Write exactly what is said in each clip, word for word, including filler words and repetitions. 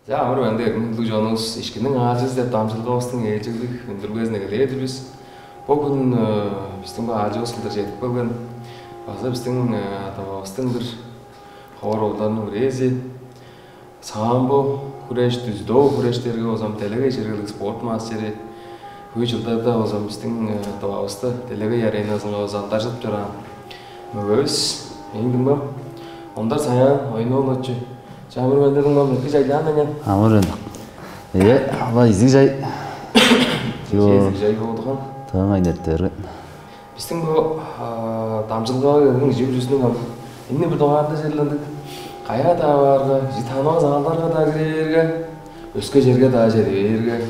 Чаа, амыр-менди, эргим хүндүлүг чонувус, «Ишкинниң аалчызы» деп дамчыдылгавыстың ээлчеглиг үндүрүлгезин эгелээр-дир бис. Бо хүн, э, бистиң бо аалчывыс кылдыр чедип келген база бистиң, э, Тывавыстың бир ховар оолдарының бирээзи, самбо хүреш, дзюдо хүрештерге болза делегей чергелиг спорт мастери, хөй чылдарда болза бистиң, э, Тывавысты делегей ареназынга болза алдаржыдып чораан мөгевис, эң дуңмам Ондар Саян Оюн-оолович. Чаа, амыр-менди, дуңмам, эки чайлаан мен. Амыр-менди. Э, ала изиг чай. Чаа, изиг чай болду хан. Тыың айнеттерген. Бистиң бо, а, дамчыдылгага келген кижи бүрүзүнүң ам эмне бир дугаарында черле ындыг: каяа-даа баарга, кижи танывас аалдарга-даа кирерге, өске черге-даа чеде бээрге,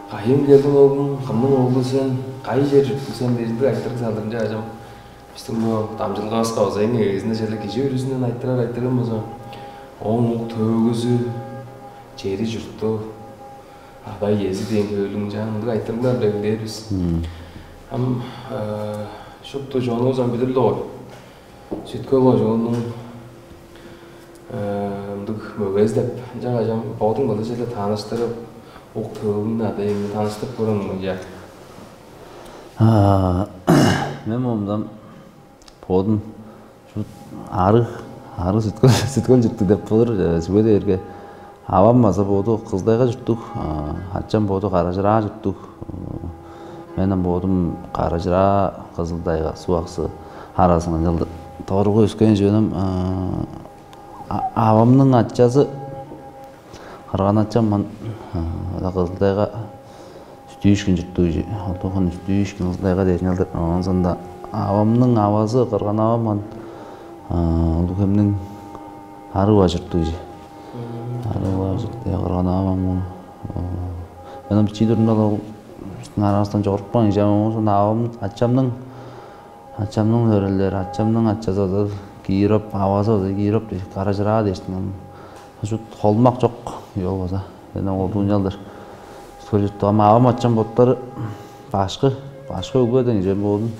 «Кайыын келдиң, оглум, кымның оглу сен, кайы чер чурттуг сен?» дээш ындыг айтырыг салырынче ажам. Бистиң бо дамчыдылгавыска база эң эгезинде черле кижи бүрүзүнден айтырар айтырыым болза, ооң ук-төөгүзү, чери-чурту, ада-иези дээн хөөлүң, чаа, ындыг айтырыглар-биле эгелээр бис. Ам, э, шупту чонувус ам билир-ле болгай. Сүт-Хөл кожууннуң, э, ындыг мөгези деп, ынчангаш ам бодуң-биле черле таныштырып, ук-төөгүң, ада-иеңни таныштырып көрем, мынча. А, мен момдам бодум шуут арыг, арыг Сүт-Хөл, Сүт-Хөл чурттуг деп болур, э, чүге дээрге авам база боду Кызыл-Тайга чурттуг, а, ачам боду Кара-Чыраа чурттуг. Мен ам бодум Кара-Чыраа, Кызыл-Тайга, Суг-Аксы аразынга ынчалдыр доругу өскен чүве-дир мен. А, а, авамның ачазы, кырган-ачам ман, а, Кызыл-Тайга, Сүт-Ишкин чурттуг кижи. Ол духун Сүт-Ишкин, Кызыл-Тайга дээш ынчалдыр. Оон соонда авамның авазы, кырган-авам ман, а, Улуг-Хемниң Арыг-Бажы чурттуг кижи. Арыг-Бажы чурттуг, я, кырган-авам ман. Мен ам бичии турумда ол бистиң аравыстан чорупкан кижи, оон соонда авам, ачамның, ачамның төрелдери, ачамның ачазы база Киров, авазы база Киров дээш, Кара-Чыраа дээштиң. Ам шуут холумак чок, ёл база. Мен ам ол дуунчалдыр Сүт-Хөл чурттуг. Ам авам, ачам боттары башкы, башкы өгбе дээн кижи мен болдум.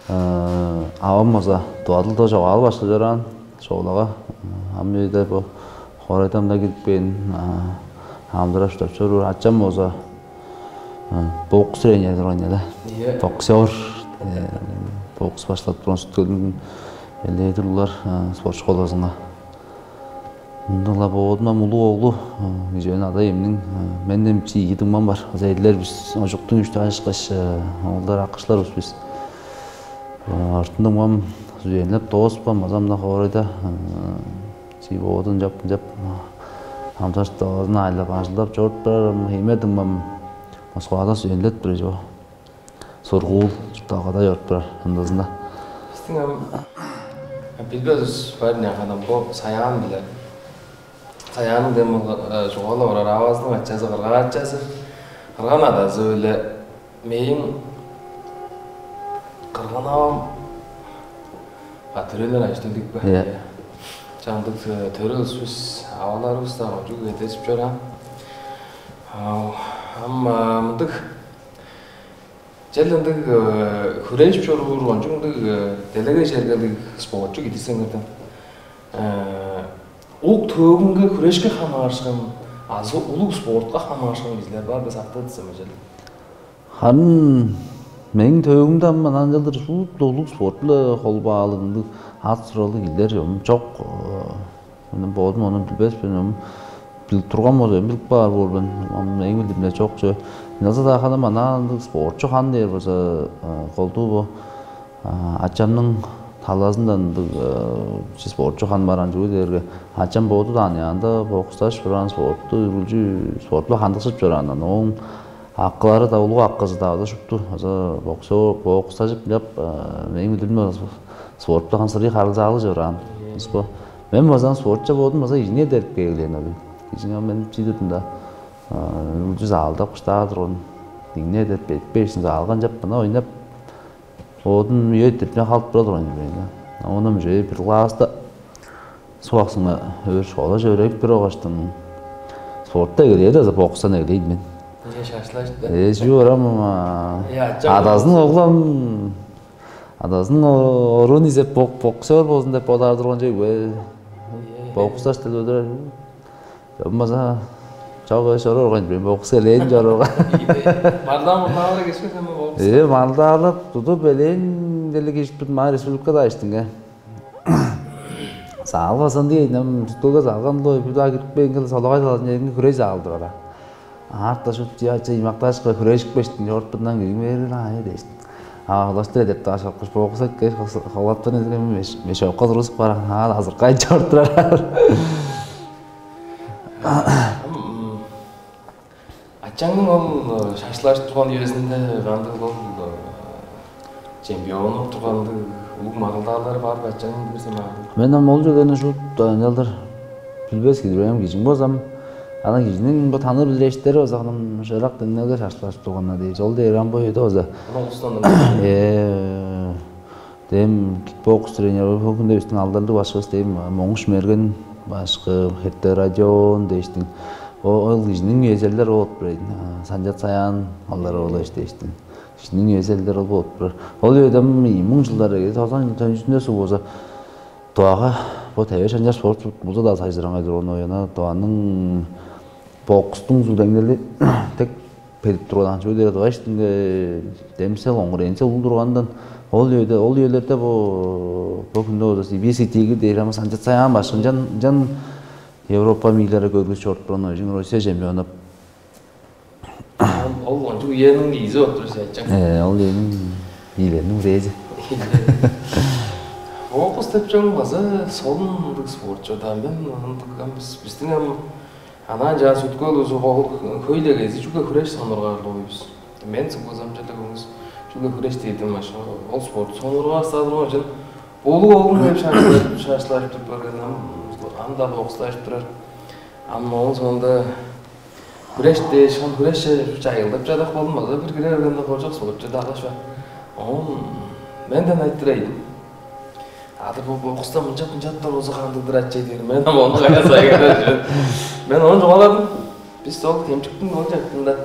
Э, авам база тыва дылда чогаал башкылап чораан, школага. Ам үеде бо хоорайда мында кирип кээн, а, амыдырап-шыдап чоруур. Ачам болза, а, бокс тренери турган-на. Ийе. Боксёр, э, бокс башкылап турган, Сүт-Хөлдүң элээди уруглар, а, спорт школазынга. Ындыг-ла, бодум ам улуг оглу, а, кижи мен ада-иемниң, а, менден бичии ийи дуңмам бар. База эрлер бис, ожуктуң үш-даа ышкаш, а, оолдар, акышлар бис бис. А, артын дуңмам студентилеп дооскан, база мында хоорайда, а, чии боду ынчап, ынчап, а, амдыш-даа оозун аайлап, ажылдап чоруп турар. Ам хеймер дуңмам Москвада студентилеп турар чоп. Сургуул чуртталгада чоруп турар ындызында. Бистиң ам, а, билбес улус бар-дыр ийин, ам бо Саян-биле. Саянның дем, э, чугаалап орар авазының ачазы, кырган-ачазы, кырган-адазы-биле мээң кырган-авам, а, төрелдер ажы-төлдүг бе? Ийе. Ийе. Чамдык, э, төрел улус бис, аваларывыс-даа кончуг эдержип чораан. А, ам, а, мындыг, черле ындыг, э, хүрежип чоруур кончуг ындыг, э, делегей чергелиг спортчу кижи сен, кырдың. Э, ук-төөгүңге, хүрешке хамаарышкан азы улуг спортка хамаарышкан кижилер бар бе, сактыр дизем, черле? Харын мээң төөгүмде ам ынчалдыр шуут-ла улуг спорт-биле холбаалыг, ындыг ат-сураглыг кижилер чогум чок. Э, мен бодум ону билбес мен, ам билип турган болза, эми билип каар боор мен. Ам мээң билдиримде чок чүве. Ынчалза-даа харын ам ындыг спортчу хан дээр болза, э, колдуу бо, а, ачамның талазындан ындыг, э, чи спортчу хан барган, чүге дээрге ачам боду-даа аныяанда бокстажып чораан, спортту үргүлчү спорт-биле хандыкшып чораан. Ооң акылары-даа, улуг акызы-даа база шупту база боксёр, бокстажып, мынчап, э, мээң билиримде база спорт-биле хан сырый харылзаалыг чораан. Ийе. Бис бо. Мен база спортче бодум база кижиңер дерт кээглээн ол. Кижиң ам мен чидирдим-даа. Э, үргүлчү залда куштаар турган. Кижиңер дерт бедип бээшсиң, залга ынчап мына ойнап, бодум үе дирине халып тура турган ийин. Оон ам уже бир класста Суг-Аксынга өөр школаже өөренип кирип алгаштың, спортта эгелээр-даа, бокстан эгелээн мен. Ийе, шашлашты. Э, чүү барам, ама. Э, ача. Адазының оглу ам, адазының о-, оруун изеп, бок-, боксёр болзун деп бодаар турган чүве. Ийе. Боксташ деп өлүрер. Болмаса, Чок, эш чоруур болган, билбейн, бокс элээн чоруур болган. Марлаан мурнаалар кешкен сен бокс. Э, марлаалап тудуп элээн деле кижип турдум, маа республикада аштыңга. Саалгазан дийин, ам сүткөлгө салган лой бир даа кириппейн кел солагай салган жеринге хүрей саалдыр ара. Аарта шут чыячы имакташка хүрежип кештиң, чоруппундан кийин бээрил аайы дээштиң. А олаштыр деп даа шапкыш бокса кеш холаттан эзген мешокка турузуп баран, аа азыркай чортурар. Ачаңның ол шашлашып турган үезинде кандыг ол чемпион болуп тургандыг улуг марылдаалары бар бе ачаңның, билирсиң ам? Мен ам ол чүвени шуут ынчалдыр билбес кижи мен, кижиң болзам, ана кижиниң бо таныр билештери болза, ам шыырак деңнелге шашлашып турганнар дээш. Ол дээр ам бо үеде болза. Ана улустан Э, дем кикбокс тренер бо хүнде биздин алдарлыг башкыбыз дем Моңуш Мерген башкы, Херте Радион дээштиң. Ол кижиниң эзелдер болуп турайын. Санчат Саян алдар болуш дээштиң. Кижиниң эзелдер ол болуп турар. Ол үеде муң жылдар эге тосан төнчүзүндө суг болза Дуага бо теве шанчар спорт болза да сайжыраңай турган ояна Дуаның бокстуң сүлдеңнели тек педип турган чүве дээр дываштың демсел оңгуренче улдургандан ол үеде ол үелерде бу бу күндө болза сибирский тигр дээр ама санчат саян башкын жан жан Европа мийлери көргүз чорупкан ожун Россия чемпиону. Ол ончук үениң ийизи болуп тур сен айтчаң. Э, ол эниң бийлерниң бирээзи. Окус деп чоң база солун ындыг спортчу да мен ындыгам биздиң ам Анаа чаа сүткү улузу хөйлегези чүгле хүреш сонургаарлыг уйбус. Мен сугузамча көңүс чүгле хүреш дедим ашка ол спорт сонургаастадырган үчүн болуп олум деп шашлашып туруп барган ам анда боксташып турар. Ам оон соонда хүреш дээш, ол хүреш чайылдап чадак болдум база бир кире бергенде кожок сугутчу дагыш бар. Оон менден айтырайын. Адыр бо бокста мынчап мынчаптар болза кандыгдыр ачай дээр мен ам ону кая сайгадажы. Мен ону чугааладым. Бис ол кемчиктиң ол чактында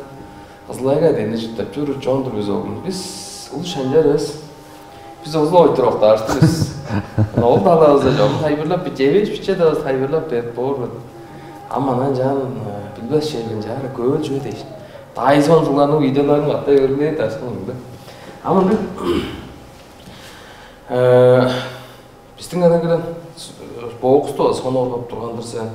кызылайга дени чурттап чоруур чон-дур бис ол. Бис улус шанчар эвес. Бис озул ойтур октаашты бис. Ол талаазы чон тайбырлап бижевеш биче да тайбырлап берип боор. Ам анан жан билбес черин жаары көөл чүве дээш. Тайсон сулгануу идеологияны каттай көрүнээр дашкын. Ам ындыг Э, Бистиң ана кыран боксту сонуургап турган-дыр сен.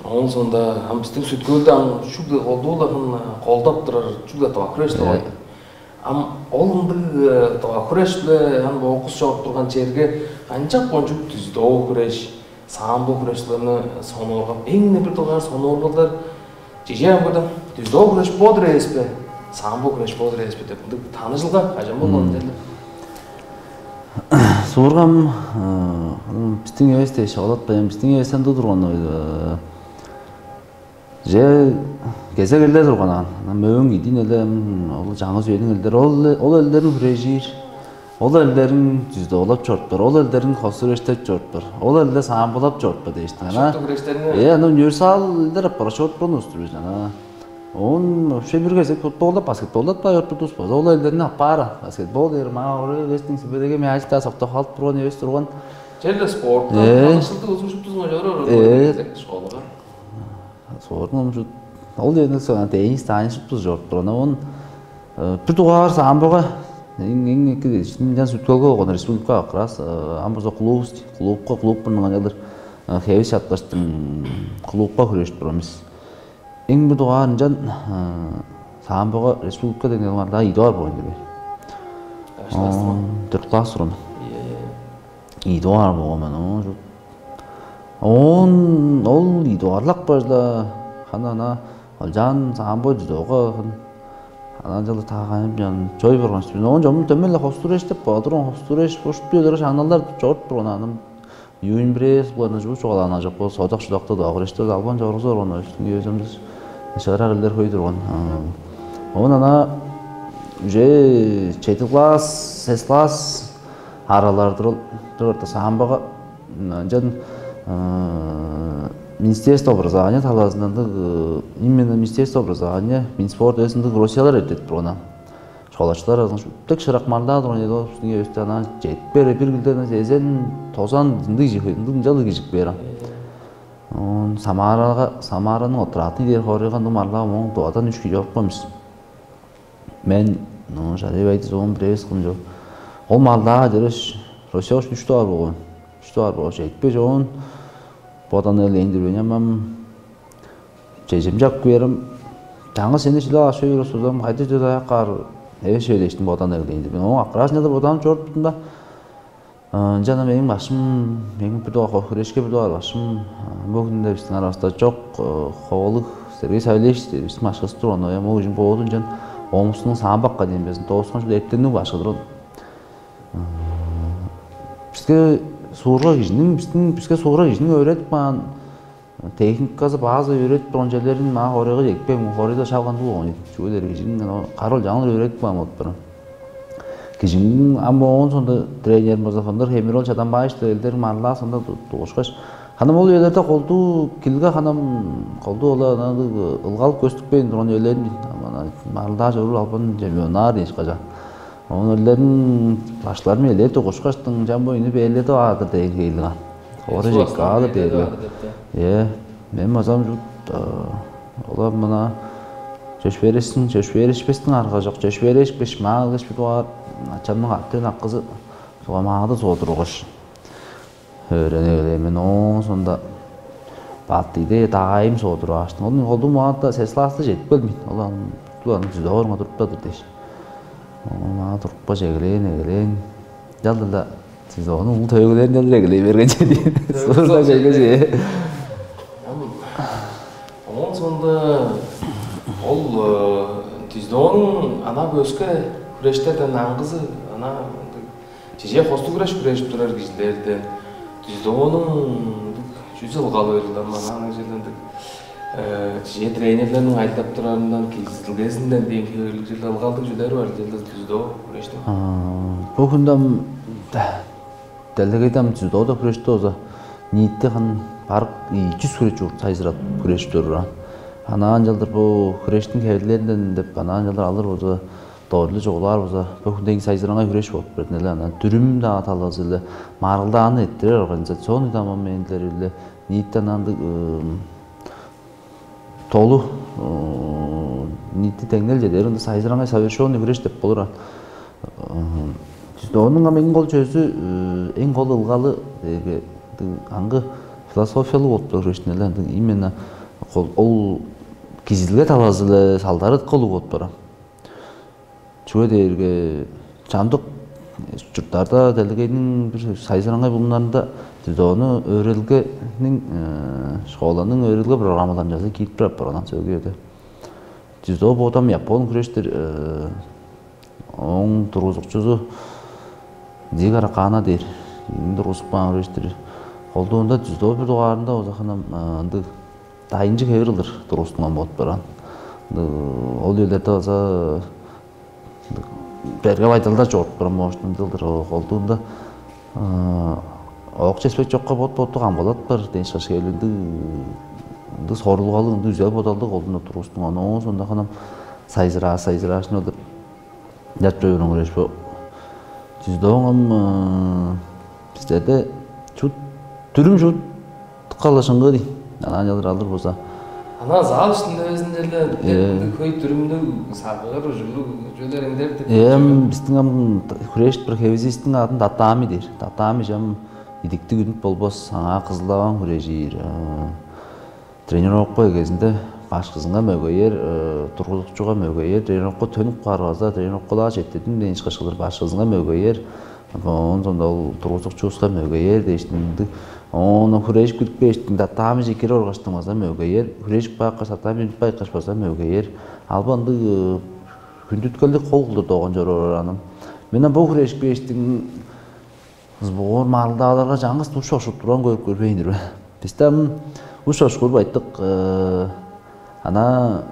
Оон соонда ам бистиң сүткөлдү ам шугле колдууларын колдап турар чүгле тыва хүреш Э. Ам ол ындыг э, тыва хүреш биле ам бокс чоруп турган черге канчап кончуп түздөө хүреш, самбо хүрештерни сонуургап, эң бир дугаар сонуургалдар чижээ ам көрдүм. Түздөө хүреш бодур эвес бе? Самбо хүреш бодур эвес бе деп ындыг таныжылга кажан болгон Мм. Дерлер. Суургам биздин эвес дээш олатпайн биздин эвестен туу турган же кезек эле турган ан мөөң идин эле ол жаңы сүйөнүң элдер ол ол элдерин хүрежир ол элдерин жүздөөлап чоруптар ол элдерин хосур эштеп чоруптар ол элде саамбылап чоруптар дээштиң ана Шупту хүрээштерине э ана универсал элдер аппара чоруппун устур ана Он вообще бир кезек футболда, баскетболда да йорту туспа. Ол элдерин аппаара. Баскетбол дээр маа ора эвестиң сибедеге мяч да соктоп халып турган эвес турган. Черле спортта Э. Танышылды узушуп тузуна жорор Э. Школага. Спортун омжут. Ол жерде соң теннис тайыншып туз жоруп турган. Он э, бир дугаар самбога эң эң эки жан сүткөлгө болгон республика как раз ам болзо клуб клубка клуб бурнуган элдер хевис чаткаштым клубка хүрөшүп турабыз. Эң бир дугаар ынчан самбога республика деген ылмарлаа ийи дугаар болган деп. Каш класстың? Төрт класс турган. Ийи дугаар болган мен. Оон ол ийи дугаарлак бажла хана ана олжаан самбо дзюдого анан жыл тааганып жан чой барган сиз. Оон жомун төмеле хостур эш деп бадырон хостур эш бошуп дүйдөрө шаңналдар чогуруп турган аным Юун бирээс буларны чуу чугаалаан ажок бол содак шудакта да огурештер албан чоргузу оргон өстүн өзөмүз шыгарак элдер хөй турган. Оон ана уже чети класс, сес класс аралардыр ол дөртө самбага ынчан Министерство образования талаазында ындыг именно Министерство образования, Минспорт өзүндүг Россиялар эртет турган. Школачылар азын шуптук шырак мандаа турган эди ол биздин эбисте анан жетпери бир килден эзен тозан ындыг жыхы ындыг ынчалыг кижик бээр ам. Оон Самарага, Самараның Отрадный дээр хоорайга ындыг маргылдаага моон Тывадан үш кижи чорупкан бис. Мен, ну, Шарий Байдыс, оон бир эвес кым чоп. Ол маргылдаага чырыш, Россияга үш дугаар болган. Үш дугаар болгаш, четпеш, оон бодан эгелээн-дир мен, ам чежемче ап кээрим. Чаңгыс сени шилип ашпай берип сузам, кайда чыдаяк каар эвес чүве дээштиң бодан эгелээн-дир мен. Оон акраажынче-даа боданып чорупкан-даа. Ынчан мээң башкым, мээң бир дугаар, хүрешке бир дугаар башкым, бо хүнде бистиң аравыста чок, Ховалыг Сергей Савельевич дээр бистиң башкывыс турган. Оон ол кижиниң боду ынчан Омскунуң самбока дээн безин дооскан чүл эртемниг башкы турган. Биске суурга кижиниң, бистиң, биске суурга кижиниң өөредип каан техниказы, база өөредип турган черлерин маа хоорайга чедипкен, хоорайда шалган болган ийик. Чүге дээрге кижиниң кара ол чаңгыр өөредип каан болуп турар. Кижиниң ам оон соонда тренерим болза Фондор Хемир-оол Чадамбаевич-даа элдер маргылдаа соонда дугушкаш, ханам ол үелерде колдуу килге, ханам колдуу ол ылгалып көстүкпейн турган үелерин, маргылдаа чоруур албан чемпионнаар дээш кажа. Оон элдерин баштарым эле дугушкаштың, чам бо үндү бээледи баадыр дээн хейлиг ан. Ора чек каадыр дээрлер. Э, мен базам чут олар мына чөшпээришсиң, чөшпээришпестиң арга чок, чөшпээришпеш, маа кылгаш бир дугаар ачамның аттыын аккызы сугамаады соодургаш, өөренип эгелээн мен. Оон соонда бат идея даайым соодуруп ааштың. Ол холдуг маатта сес класста чедип келмейн. Ол аны тутуп аны түзүп орунга туруптадыр дээш. Оон аңаа турупкаш эгелээн, эгелээн. Чалдырда сиз ону улуг төөгүлерин чалдыр эгелей берген чеди. Суурда келгеже. Оон соонда ол тиздооның ана көскө хүрештерден аңгызы ана чеже хостуг хүреш хүрежип турар кижилерден тиздооның жүз ылгалы берилген ана ана жерден чеже тренерлерниң айлдап турарындан килзидилгезинден дейин хевирлиг черле ылгалдыг чүлер бар черле тиздоо хүрештиң. Бу хүндө делегейде ам дзюдода хүрешти болза ниитте хын барык ийи чүс хүреш чуурт сайзырап хүреш чоруур. Анаан чалдыр бу хүрештиң хевирлеринден деп анаан чалдыр алыр болза дойлу чугулаар болза бу хүндең сайзыраңай хүреш болуп бердин эле анан дүрүм даа талазы эле маргылдааны эттирер организационный дамам мээндилер эле ниитте анаандыг толу ниити деңнел чедер ынды сайзыраңай совершенный хүреш деп болур. Ам. Бизде онуң ам эң кол чөзү, эң кол ылгалы деги аңгы философиялык болуп турар хүреш эле ындыг именно ол кизилге талазы-биле салдары кылыг болуп турар. Чүге дээрге чамдык чурттарда делегейниң бир сайзыраңай булумнарында дзюдону өөрелгениң школаның өөрелге программаларын жаза киирип турар апарган сөөгү эде. Дзюдо бодам япон күрештир ооң тургузукчузу Дзигара Кана дээр. Ийин тургузуп каан күрештир. Колдуунда дзюдо бир дугаарында узаканам ындыг дайынчы хевир кылдыр тургустунган болуп барган. Ол үелерде база берге байдалдар чогуруп турган болуштун кылдыр колдуунда оок чеспек чокка бот ботту камгалатпар дээш кашкейлинди ынды сорулгалыг ынды үзел бодалдыг колдуунда тургустунган оон сондаханам сайзыраа сайзыраашын кылдыр Дядпе үрүңүреш бо. Чүзде оңам бистерде чут дүрүм чут калашыңгы дий. Анан чалыр алыр болза. Ана зал ишинде безин деле Э. Хөй дүрүмнү сагыыр ужурлуг чүвелер эңдер деп. Эм бистиң ам хүреш бир хевизистиң атын татаами дээр. Татаами жам идиктиг үнүп болбос. Аңаа кызылдаваң хүрежир. Тренировка эгезинде башкызынга мөгөйер, тургузукчуга мөгөйер, тренировка төнүп каарбаза, тренировкалаа четтирдим дээн ышкаш кылдыр башкызынга мөгөйер, оон соонда ол тургузукчувуска мөгөйер дээштиң ындыг. Оон хүрежип кирип кээштиң татаамыже кирип оргаштың база мөгөйер, хүрежип каапкаш татаамыже үнүп байкаш база мөгөйер. Алба ындыг хүндүткелдик кол кылдыр доогон чоруур аным. Мен бо хүрежип кээштиң Сбор марылдааларга чаңгыс душ ошуп турган көрүп көрбейн-дир бе? Бисте ам уш ошкур байтык ана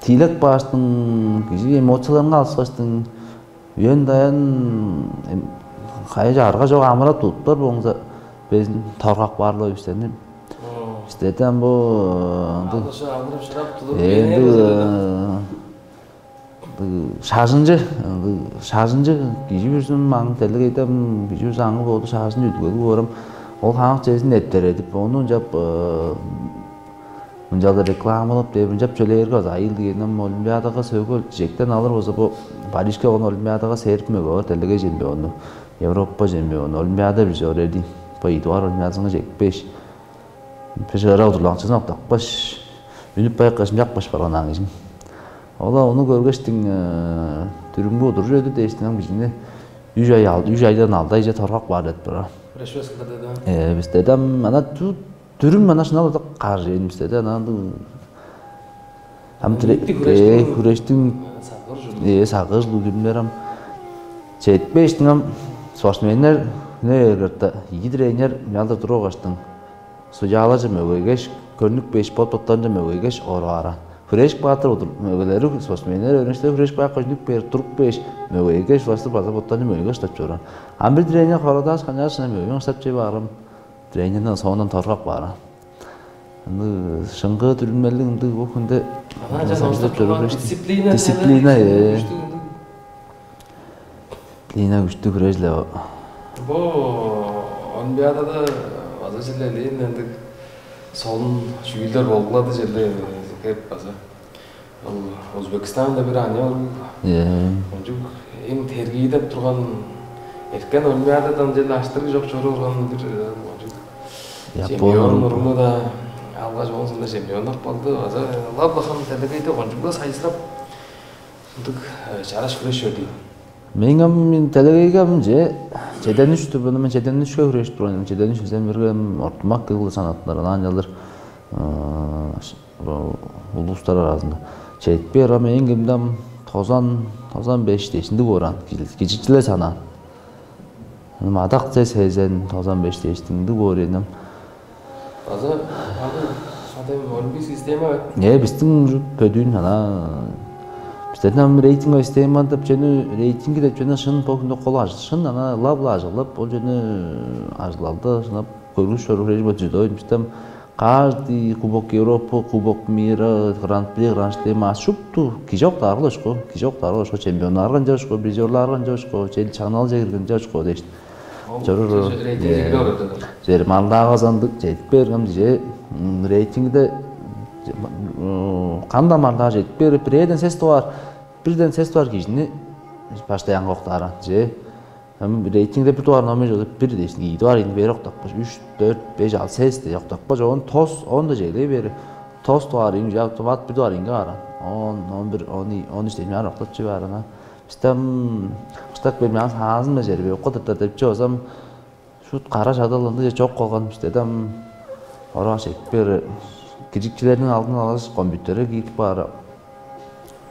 тиилек бааштың кижи эмоцияларынга алыскаштың үен даян кайы чаарга чок амырап тудуптар боңза безин торгак баарлап ипсеним. Бистерде ам бу ындыг Шы амырып шырап тудуп Энди шажынчы шажынчы кижи бүрүзүн маң делегейдем кижи бүрүзү аңы боду шажынчы үдүгелиг боорум Ол хамык чүвезин нептередип, ону ынчап, э, мынчалдыр рекламалап деп, ынчап чөлээрге база айыыл дигеним, Олимпиадага сөөгү чижектен алыр болза, бо Парижке болган Олимпиадага серип мөге бар, делегей чемпиону, Европа чемпиону, Олимпиада бижи ор эрдиң. Бо ийи дугаар Олимпиадазынга чекпеш, бир ырак удурланыкчызын октапкаш, үнүп байыпкаш, ынчапкаш барган аан кижиң. Ола ону көргештиң, э, дүрүмгү удур чүве-дир дээштиң, ам кижини үш ай ал-, үш айдан алды айже торгак баар деп турар. Фреш вескада да. Э, бисте дам ана ту дүрүм ана шынап ырдак каар чейин бисте да ана андыг ам Ниити тире-, хүрештиң э, хүрештиң сагыыр ужурлуг. Э, сагыыр ужурлуг дүрүмнер ам четпештиң ам спортсменнер не эргерте иги тренер мялдыр туруп алгаштың судьяларже мөгейгеш, көрнүк беш бот боттарынче мөгейгеш, оруп ааран. Хүреш баатыр удур мөгелери спортсменнер өөрүнчүстер хүреш баак көжүнүк бээр туруп бээш, мөгейгеш, улаштыр база боттарынче мөгейгеш ыштап чоруур. Ам бир тренер хородааш канчаашына мөгейин ыштап чеп аарам. Тренерден соондан торгак бааран. Ынды шыңгыы дүрүмнелиг ындыг бу хүнде Ана ынчан сабыжап ортоктуган чоруур эшти. Дисциплина Дисциплина, дээрге э. Күштүг ындыг. Дисциплина күштүг хүреш-ле бо. Бо Олимпиадада база черле элээн ындыг солун чүүлдер болгулады черле кеп база. Ол Узбекстанда бир аныяк уруу Э. Кончуг эң тергиидеп турган эрткен Олимпиададан черле аштырыг чок чоруур урган бир э, кончуг Япон чемпион уруу. Уруму да алгаш оон соонда чемпионнап калды. База лап-ла хам делегейде кончуг-ла сайзырап ындыг э, чараш хүреш чорду. Мээң ам мен делегейге ам же чеден үч турбун мен чеден үчке хүреш турган чеден үч эзем бирге ортумак кылгы санаттылар анаан жалдыр улустар аразында. Четпер ам эң кимдам тозан тозан беш дээшинди көран кижикчилер санаан. Мадак се сезен тозан беш дээшинди көреним. База аны адайм олимпийский система Не бистиң бөдүүн ана бистердин ам рейтинговый система деп чени рейтинги деп чени шын бо күндө кол ажыл шын ана лап-ла ажыглап ол чени ажыглалды шынап көргүс чоруур режим өтүжүдө бистем каждый кубок Европы, кубок мира, гран-при, гран-шлем а шупту кижи октааргыл ошко, кижи октааргыл ошко, чемпионнаарга ынча ошко, призерлаарга ынча ошко, чел чагналча кирген ынча ошко дээш. Чоруур. Рейтинг билбей орду. Жер мандаагы зандык жетип берген же рейтингде кандай мандаа жетип берип бирээден сес дугаар бирден сес дугаар кижини баштай аңгы октааран же Ам рейтингде бир дугаар номер чогда бир дээшин ийи дугаар ийин бери октапкаш, үч, дөрт, беш, ал сес дээш октапкаш, оон тос, оон да чеглей бери. Тос дугаар ийин, жак тумат бир дугаар ийинге барган. Он, он бир, он ийи, он үч дээш маар октап чүве барган. Бистем кыштак бер мян саазын бе жери бе окко тыртар деп чыгбасам, шут кара шадал ындыже чок калган бистедем. Ора шекпер киржикчилерниң алдын алгаш компьютерге кирип баар.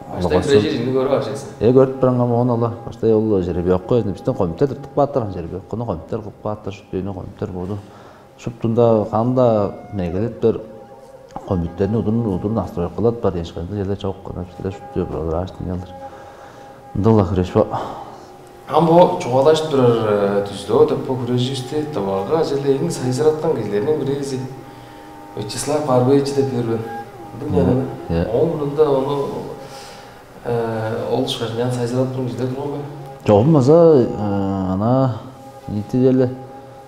Баштай Олгоссун. Хирежиринни көрүп алышасың. Э көрүп турангам оон ала. Баштай ол жеребе окко эзин бизден компьютер тыртып кааттар, жеребе оккону компьютер кылып кааттар, шупту компьютер боду. Шуптунда канда мегелептер компьютерни удун удун настройкалап бар дээш кайда жерде чок кана бизде шупту прозрачный ялдыр. Ындыла хиреш ба. Ам бо чугаалажып турар э, түзүлөө деп бо хүреживисти дывага ажылы эң сайзыраткан кижилерниң бирээзи Вячеслав Барбаевич деп берген. Бу Иә, няна. Иә. Ол мурунда ону э, ол ушкаш нян сайзыратып турган кижилер турган бе? Жогум база э, ана ниити деле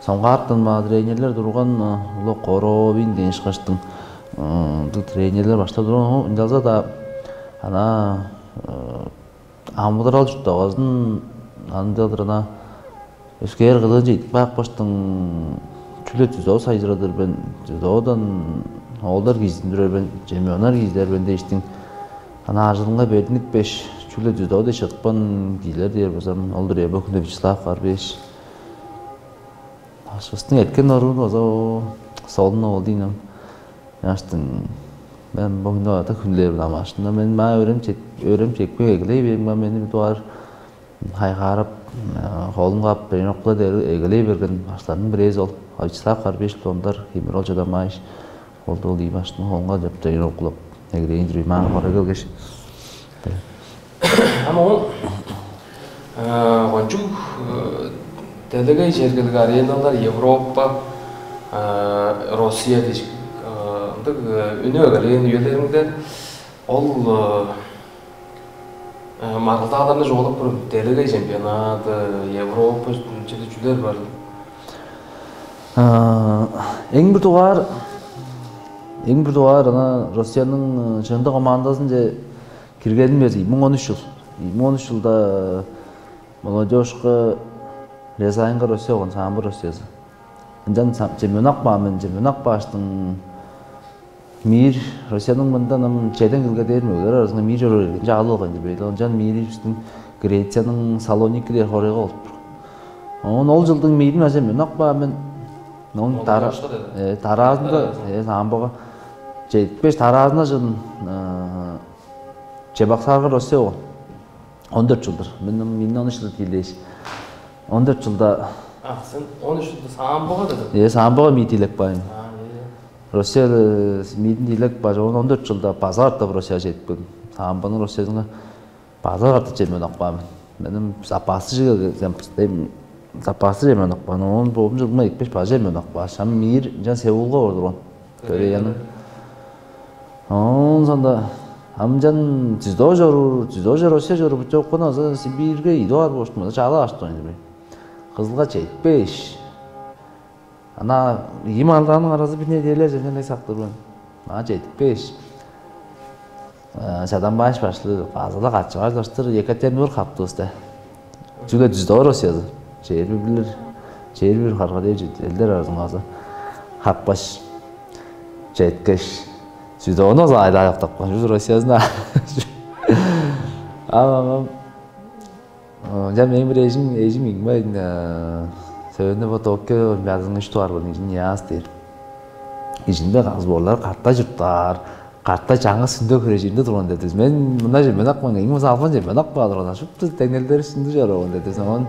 соңгаартан баа тренерлер турган э, улу Коровин деген ышкаштың э, бу тренерлер баштап турган. Ынчалза да ана э, амыдырал чурттавазын андыылдыр ана өскээр кыдыынче идип каапкаштың чүгле дзюдо сайжырадыр мен дзюдодан оолдар киизиндирер мен чемпионнар киизидер мен дээштиң ана ажылынга бердиникпеш чүгле дзюдо дээш чыдыпкан киилер дээр болзам ол-дур эбо хүнде Вячеслав бар бээш Ашкыстың эрткен оруун база солуну ол дейнем. Яштың мен богунда ата хүнлээр дамаашында мен маа өрем чек өрем чекпей эгелей берип мени бир дугаар хайгаарап холун каап тренировкада дээри эгелей берген баштарның бирээзи ол Вячеслав Карбишев ондар Химир ол чадамааш ол да ол ийи баштың холунга деп тренировкалап эгелейин жүрүй маан хора келгеш Ам ол э, кончуг э, делегей жергелиг ареналар Европа, э, Россия дижик э, ындыг э, үнү эгелээн үелериңде ол э, э, маргылдааларны чугаалап көрүң. Делегей чемпионаты, Европа чүле чүлер бар. Эң бир дугаар, эң бир дугаар ана Россияның чыындыг командазынче киргеним бээр ийи муң он үч чыл. Ийи муң он үч чылда молодёжка Рязаньга Россия болган, самбо Россиязы. Ынчан чемпионак баан мен, чемпионак бааштың мир Россияның мындан ам чеден килге дээр мөгелер аразынга мир чоруур эргин чаалып алган деп бээр. Ынчан мири бистиң Грецияның Салоники дээр хоорайга болуп тур. Оон ол жылдың мирин ажа мен ак баан мен. Оон дара дараазында самбога жетпеш дараазында жын чебаксаарга Россия болган. Он дөрт жылдыр. Мен миннен он үч жылдыр тиилээш. Он дөрт жылда А, сен он үч жылда самбога дедиң? Э, самбога мии тиилеп каайн. А, э. Россияда миидин тиилеп бажа он дөрт жылда база катап Россияга жетип келдим. Самбону Россияга база катап чемпион апкаан мен. Менин запасы запасы чемпион апкаан. Он боом жылма экпеш бажа чемпион апкаан. Шам мир жан Сеулга ордурган. Кореяның. Он сонда амжан дзюдо чоруур, дзюдо чор Россия чоруур бутчоккун азы Сибирьге идип аар болуштум азы чаалап аштым. Кызылга жетпеш. Ана ийи малдаанның аразы бир неделя жеңгендей сактыр мен. Маа жетпеш. Чадамбааш башлы база-ла качып арлаштыр Екатеринбург хаптывыс да. Чүгле Дзюдо Россиясы. Чээрби билир, чээрби бир харга дээр элдер аразынга база хаппаш, четкеш, дзюдону база айлаап тапкан. Чүс Россиясына. Ам ам Ынчан мээң бир эжим, эжим ийин бе, сөөнү бо Токио Олимпиадазының үш дугаар болду, ийин яас дээр. Ижинде сборлар катта чурттаар, катта чаңгыс сүндө хүрежиринде турган дедибиз. Мен мындай чемпионак мен, эң болза албан чемпионак баар турган. Шупту деңнелдер сүндү чорууган дедибиз. Оон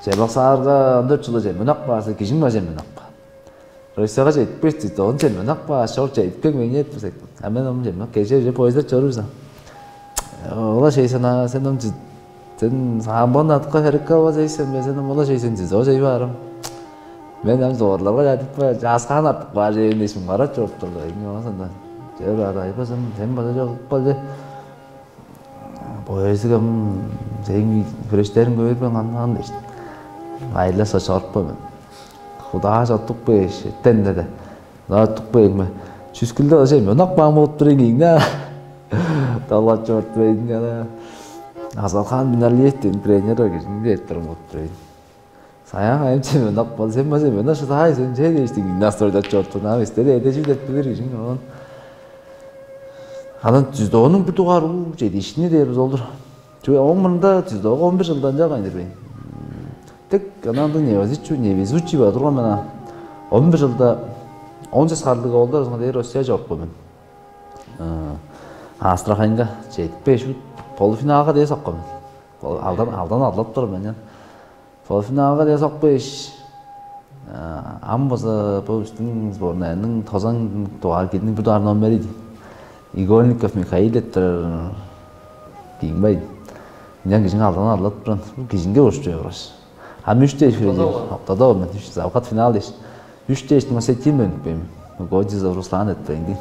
чебаксаарга он дөрт жылда чемпионак баарса, кижим бар чемпионак баар. Россияга жетпес дейт, оон чемпионак баар, шор жетпең меңнеп. А мен ону чемпионак кеже уже поездер чоруур биза. Ола шейсен а сен ону сен самбон атка херекке ала жейсен бе, сен ола шейсен жизо жей баарым. Мен ам зорларга жадып каар, жааскаан артып каар жээн дээшим карап чоруп турду. Эми оон сонда жер арайбазын сен база жок кылып калчы. Поездиге сээң хүрештериң көөр мен каннаан дээш. Айла сочоруппа мен. Кудаа чоттук бээш, эттен деди. Кудаа чоттук бээң бе? Чүскүлде аже мен ак баан болуп тур эң ийиңне. Далат чорт бейдин ана. Азалхан Миналиевтин тренер кижиң деп турум болуп тур эйн. Саян айым чемпионак бол, сен база мен шыдаай сен че дээштиң настройдап чорттун. Ам истеди эдежи деп билир кижиң оон. Анан дзюдонуң бир дугаар уу чедишини дээр бис олдур. Чүге оң мурунда дзюдого он бир жылдан жагайдыр бейн. Тек анан невезучий, невезучий бар турган мен. Он бир жылда он сес харлыг оолдар дээр Россия чорупкан мен. Астраханьга жетпеш полуфиналга дээс оккан мен. Алдан алдан аллап турар мен. Полуфиналга дээс окпеш. Ам база бо биздин сборнайның тозан дугаар кидиниң бир дугаар номери Игольников Михаил деп турар. Кийинбейн. Ынчан кижиң алдан аллап турган. Кижиңге ошчу явраш. Ам үч дээш бир октада мен үч завхат финал дээш. Үч дээш маса тим өнүкпейм. Годизов Руслан деп турайын дейм.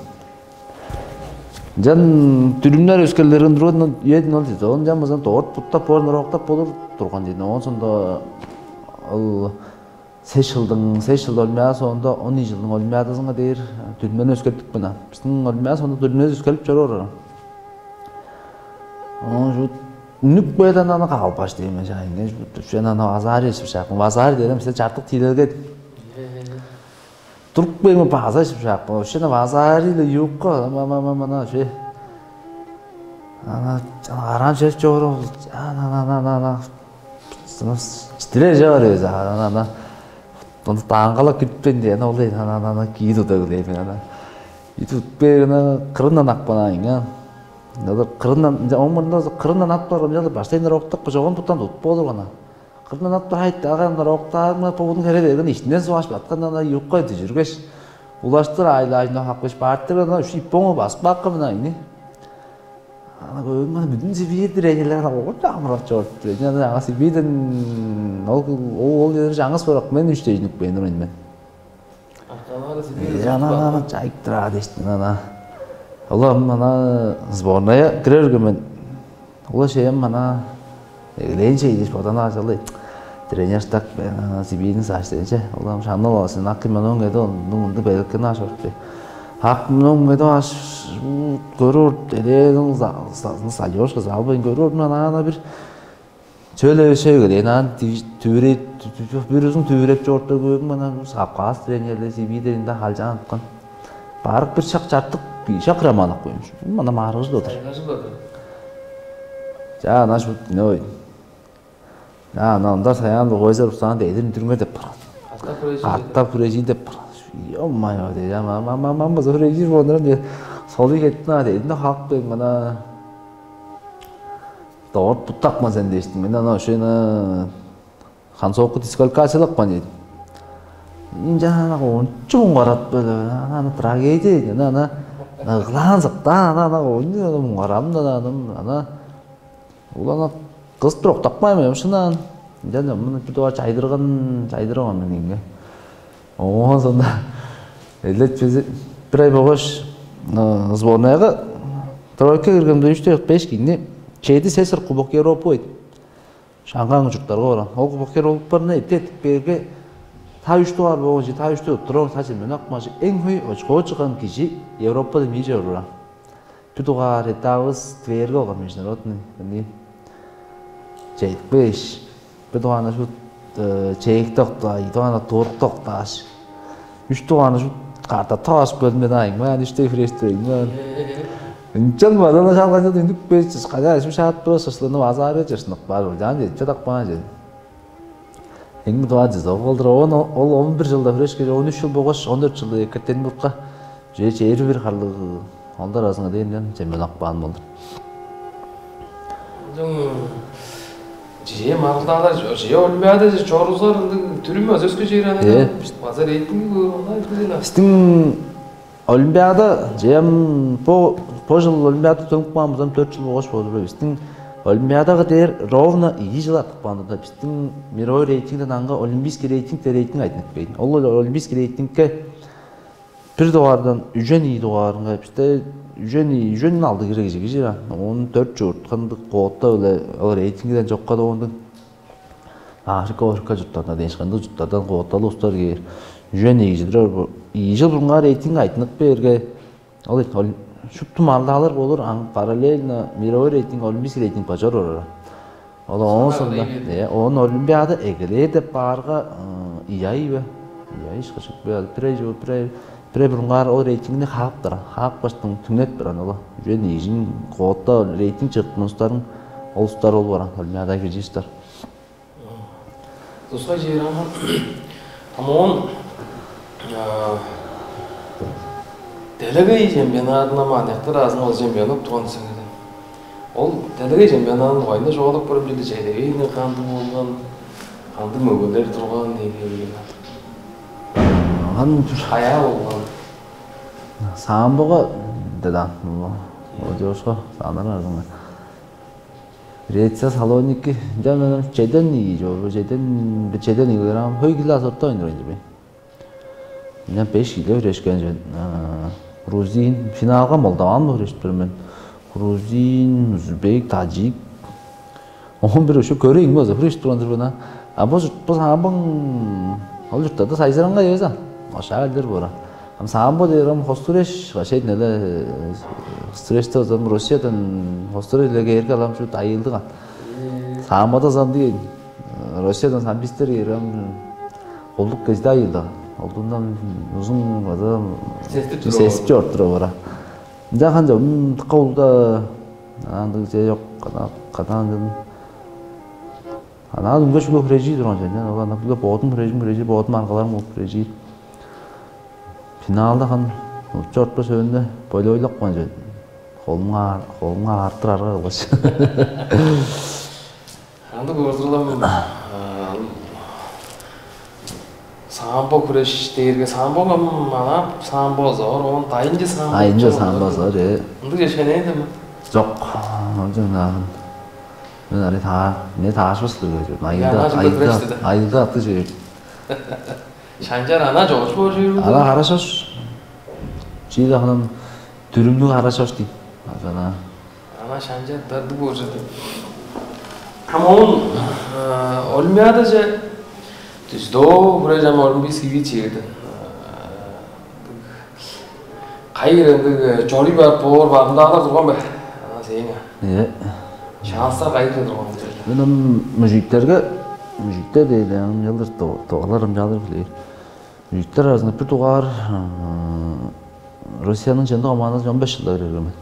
Жан дүрүмнер өскелерин турган үедин ол дийди. Ол жан базан доорт буттап боор норуктап болур турган дийди. Оон сондо ол сес жылдың сес жыл Олимпиада соонда он ийи жылдың Олимпиадазынга дээр дүрүмнерин өскертип кына. Биздин Олимпиада соонда дүрүмнер өскелип чоруур. Оон шут үнүп куядан аны каалбаш дейм мен жайынга шут ана Вазари шыпшаакын Вазари дедим сен чартык тиилелген. Туруп кээми база шыпшаак вообще на Вазари-ле юукка мама мана че. Ана араан чеш чору ана ана ана ана читире жагар өзү ана ана ана аны таңгала киртпейн дей ана олай ана ана ана кии туда билейм ана ана итутпе ана кырындан акпанайын а. Кырындан омурунда кырындан ат барган жагда баштайындар октап жогон буттан тутуп болур ана. Кырындан ат бар хайт ага ана октааңна повудун хере берген иштинден сугаш баткан ана юкка дүжүргеш улаштыр айлаажына хапкаш баартыр ана үш иппоңу басып бакка мына ини. Ана көөрүм ана бүдүн Сибирь дирегелер ана огурда амырап чорупты. Ана ана Сибирьден ол ол ол жерде жаңыс барак мен үш дежинип кээр мен. Ана ана чайыктыраа дээштин ана. Олам ана сборная кирерге мен. Ола шеем ана эгелээн чей дээш бодан аажалый. тренер штаб Сибирьниң саштенче. Олам шамнал алсын. Ак мынон кеде онун мынды белкен аш орду. Ак мынон кеде аш көрүр элээниң Алёшка залбайн көрүр мен ана бир чөле өшөөгө дейн ан түбүрүп бүрүзүн түбүреп чорта көөгүм ана Кавказ тренерлер Сибирьде халчаан аткан. Барык бир шак чартык шак романок коюмчу. Мана маргыжыл отур. Жа ана шут не ой. Ана ында саян Лугойза Руслан дедин дүрме деп барган. Аттап хүрежир деп барган. Ё-моё, дей, мама, мама, база хүрежир болдуран дей. Солуй кетти на дедин да халк бен мына дорт буттакма сен дээштиң. Мен ана ошена хансоокку дисквалификациялапкан дедим. Инжана ончу муңгарат беле. Ана трагедия, ана ана ыглаан сыктаан, ана ана ончу муңгарамдан ана Улана кыс бир октапкан мен шынаан. Ынчан муну бир дугаар чайдырган, чайдырган мен ийинге. Оон сонда элдет чүзү бир ай болгаш сборнайга тройка киргенде үчтө беш кийни чеди сесер кубок Европа ойду. Шаңгаан чурттарга барган. Ол кубок Европаны эте этип берге та үч дугаар болгон чи та үчтө туруп та чемпионат кумажы эң хөй очко чыгган кижи Европада миже уруран. Бир дугаар этабывыс Тверге болган международный ынча чедип кээш, бир дугааны шут чээкти октааш, ийи дугааны турукта октааш, үш дугааны шут карта таш бөлүнмеди айыңмаан, үштей хүрээш турайыңмаан. Ынчан база-ла шалгажы үнүп кээш, кайда шып шаат быра сышланып азаарыы чыршынып бар ол. Жаан жетче такпаан чен. Эң бир дугаар чыдып болдур. Оон ол он бир жылда хүреш кеже он үч жыл болгаш он төрт жылда Екатеринбургка уже чээрби бир харлыг олдар арасынга дээн чемпионак баан болду. Ынчан чие маргылдаалар чие олимпиада чорузар ындыг түрүмү өсөскө чээр ана Э. База рейтинги көөр онда билген. Биздин олимпиада чем по по жыл олимпиада төнүп каан болзам төрт жыл болгош болур. Биздин олимпиадага дээр ровно ийи жыл артык баан да биздин мировой рейтингден аңга олимпийский рейтинг де рейтинг айтынып бейн. Ол олимпийский рейтингке бир дугаардан үжен ийи дугаарынга бисте үжен ийи үжен алды кире кижи кижи он төрт жуурт кандык квота биле ол рейтингден жокка доондуң Африка Африка журттарына дээш кандык журттардан квоталуу устар кээр. Үжен ийи кижи турар ийи жыл бурунга рейтинг айтынып бээрге ол ол шупту мандалар болур ан параллельно мировой рейтинг олимпийский рейтинг бажар орар. Ол оон Саңаа соонда кылдыр ийин. Э, оон олимпиада эгелээр деп баарга ыяй бе? Ыяй ишкашык бе? Бир ай жок, бир ай бир ай бурунгаар ол рейтингини хаап турар. Хаап баштың түңнеп турар ол. Үжен ийжин квота рейтинг чыгып мунустарын ол устар ол баран олимпиада киржиштер. Тускай чыыраңган. Амон делегей чемпионадына маанияктар азын ол чемпионат туган десеңер. Ол делегей чемпионадын койну жоолуп көрүп жүрдү чедегейни кандыг болган, кандыг мөгөлер турган деген. Ан Каяа болган. Самбога дедан. Ол жошко сандар арзыңга. Греция, Салоники, жана чеден ийи жол, чеден чеден ийи килограмм, хөй кило сорта ойнор ойнор бе. Мен беш кило хүрешкен жөн. Грузин финалга молдаван бо хүрешип тур мен. Грузин, узбек, таджик. Он бир ушу көрейин база хүреш турган турбана. А бу бу самбың ол журттарда сайзыраңга эвес а. Ошаа элдер бора. Ам самбо дээр ам хостуреш, шейдин эле хостуреште озам Россиядан хостуре эле кээрге алам чүрүт айылдыган. Самбода зам деген Россиядан самбистер кээр ам колдук кезде айылдыган. Олдундан узун база Сестип туруп сестип чорт туруп бара. Ынча канча тыкка улда андыг же жок кадан Анаа дүнге шүлө хүрежии турган чен. Ол ана биле боодум хүрежим хүрежии, боодум аргаларым болуп хүрежии. Финалда хан чорпу сөөнүнө бойлойлап каан чен. Холумга холумга артыр арга кылгаш. Андыг оозурлам самбо хүреш дээрге самбо кам ана самбо зор, он дайынчы самбо. Айынча самбо зор, э. Ындыг жешенейди ме? Жок. Ынчан Мен ары таа, мен таашпас кылыр деп. Айылда, айылда, айылда аты жер. Шанчар ана жогуш боор жер. Ана харашош. Чиде ханам дүрүмнү харашош дейт. Ана. Ана шанчар дарды боор жер. Ам оон Олимпиадаже түздөө хүрежем Олимпийский вид чиирди. Кайы ырыңдыг чоруй барып боор барымдаалар турган бе? Сээң Э, шаастар кайы турган бе? Мен ам мужиктерге, мужиктер дейли, ам ялдыр тогалар ам жалдыр билээр. Мужиктер арасында бир дугаар Россияның чемдик командазы он беш жылда кирген мен.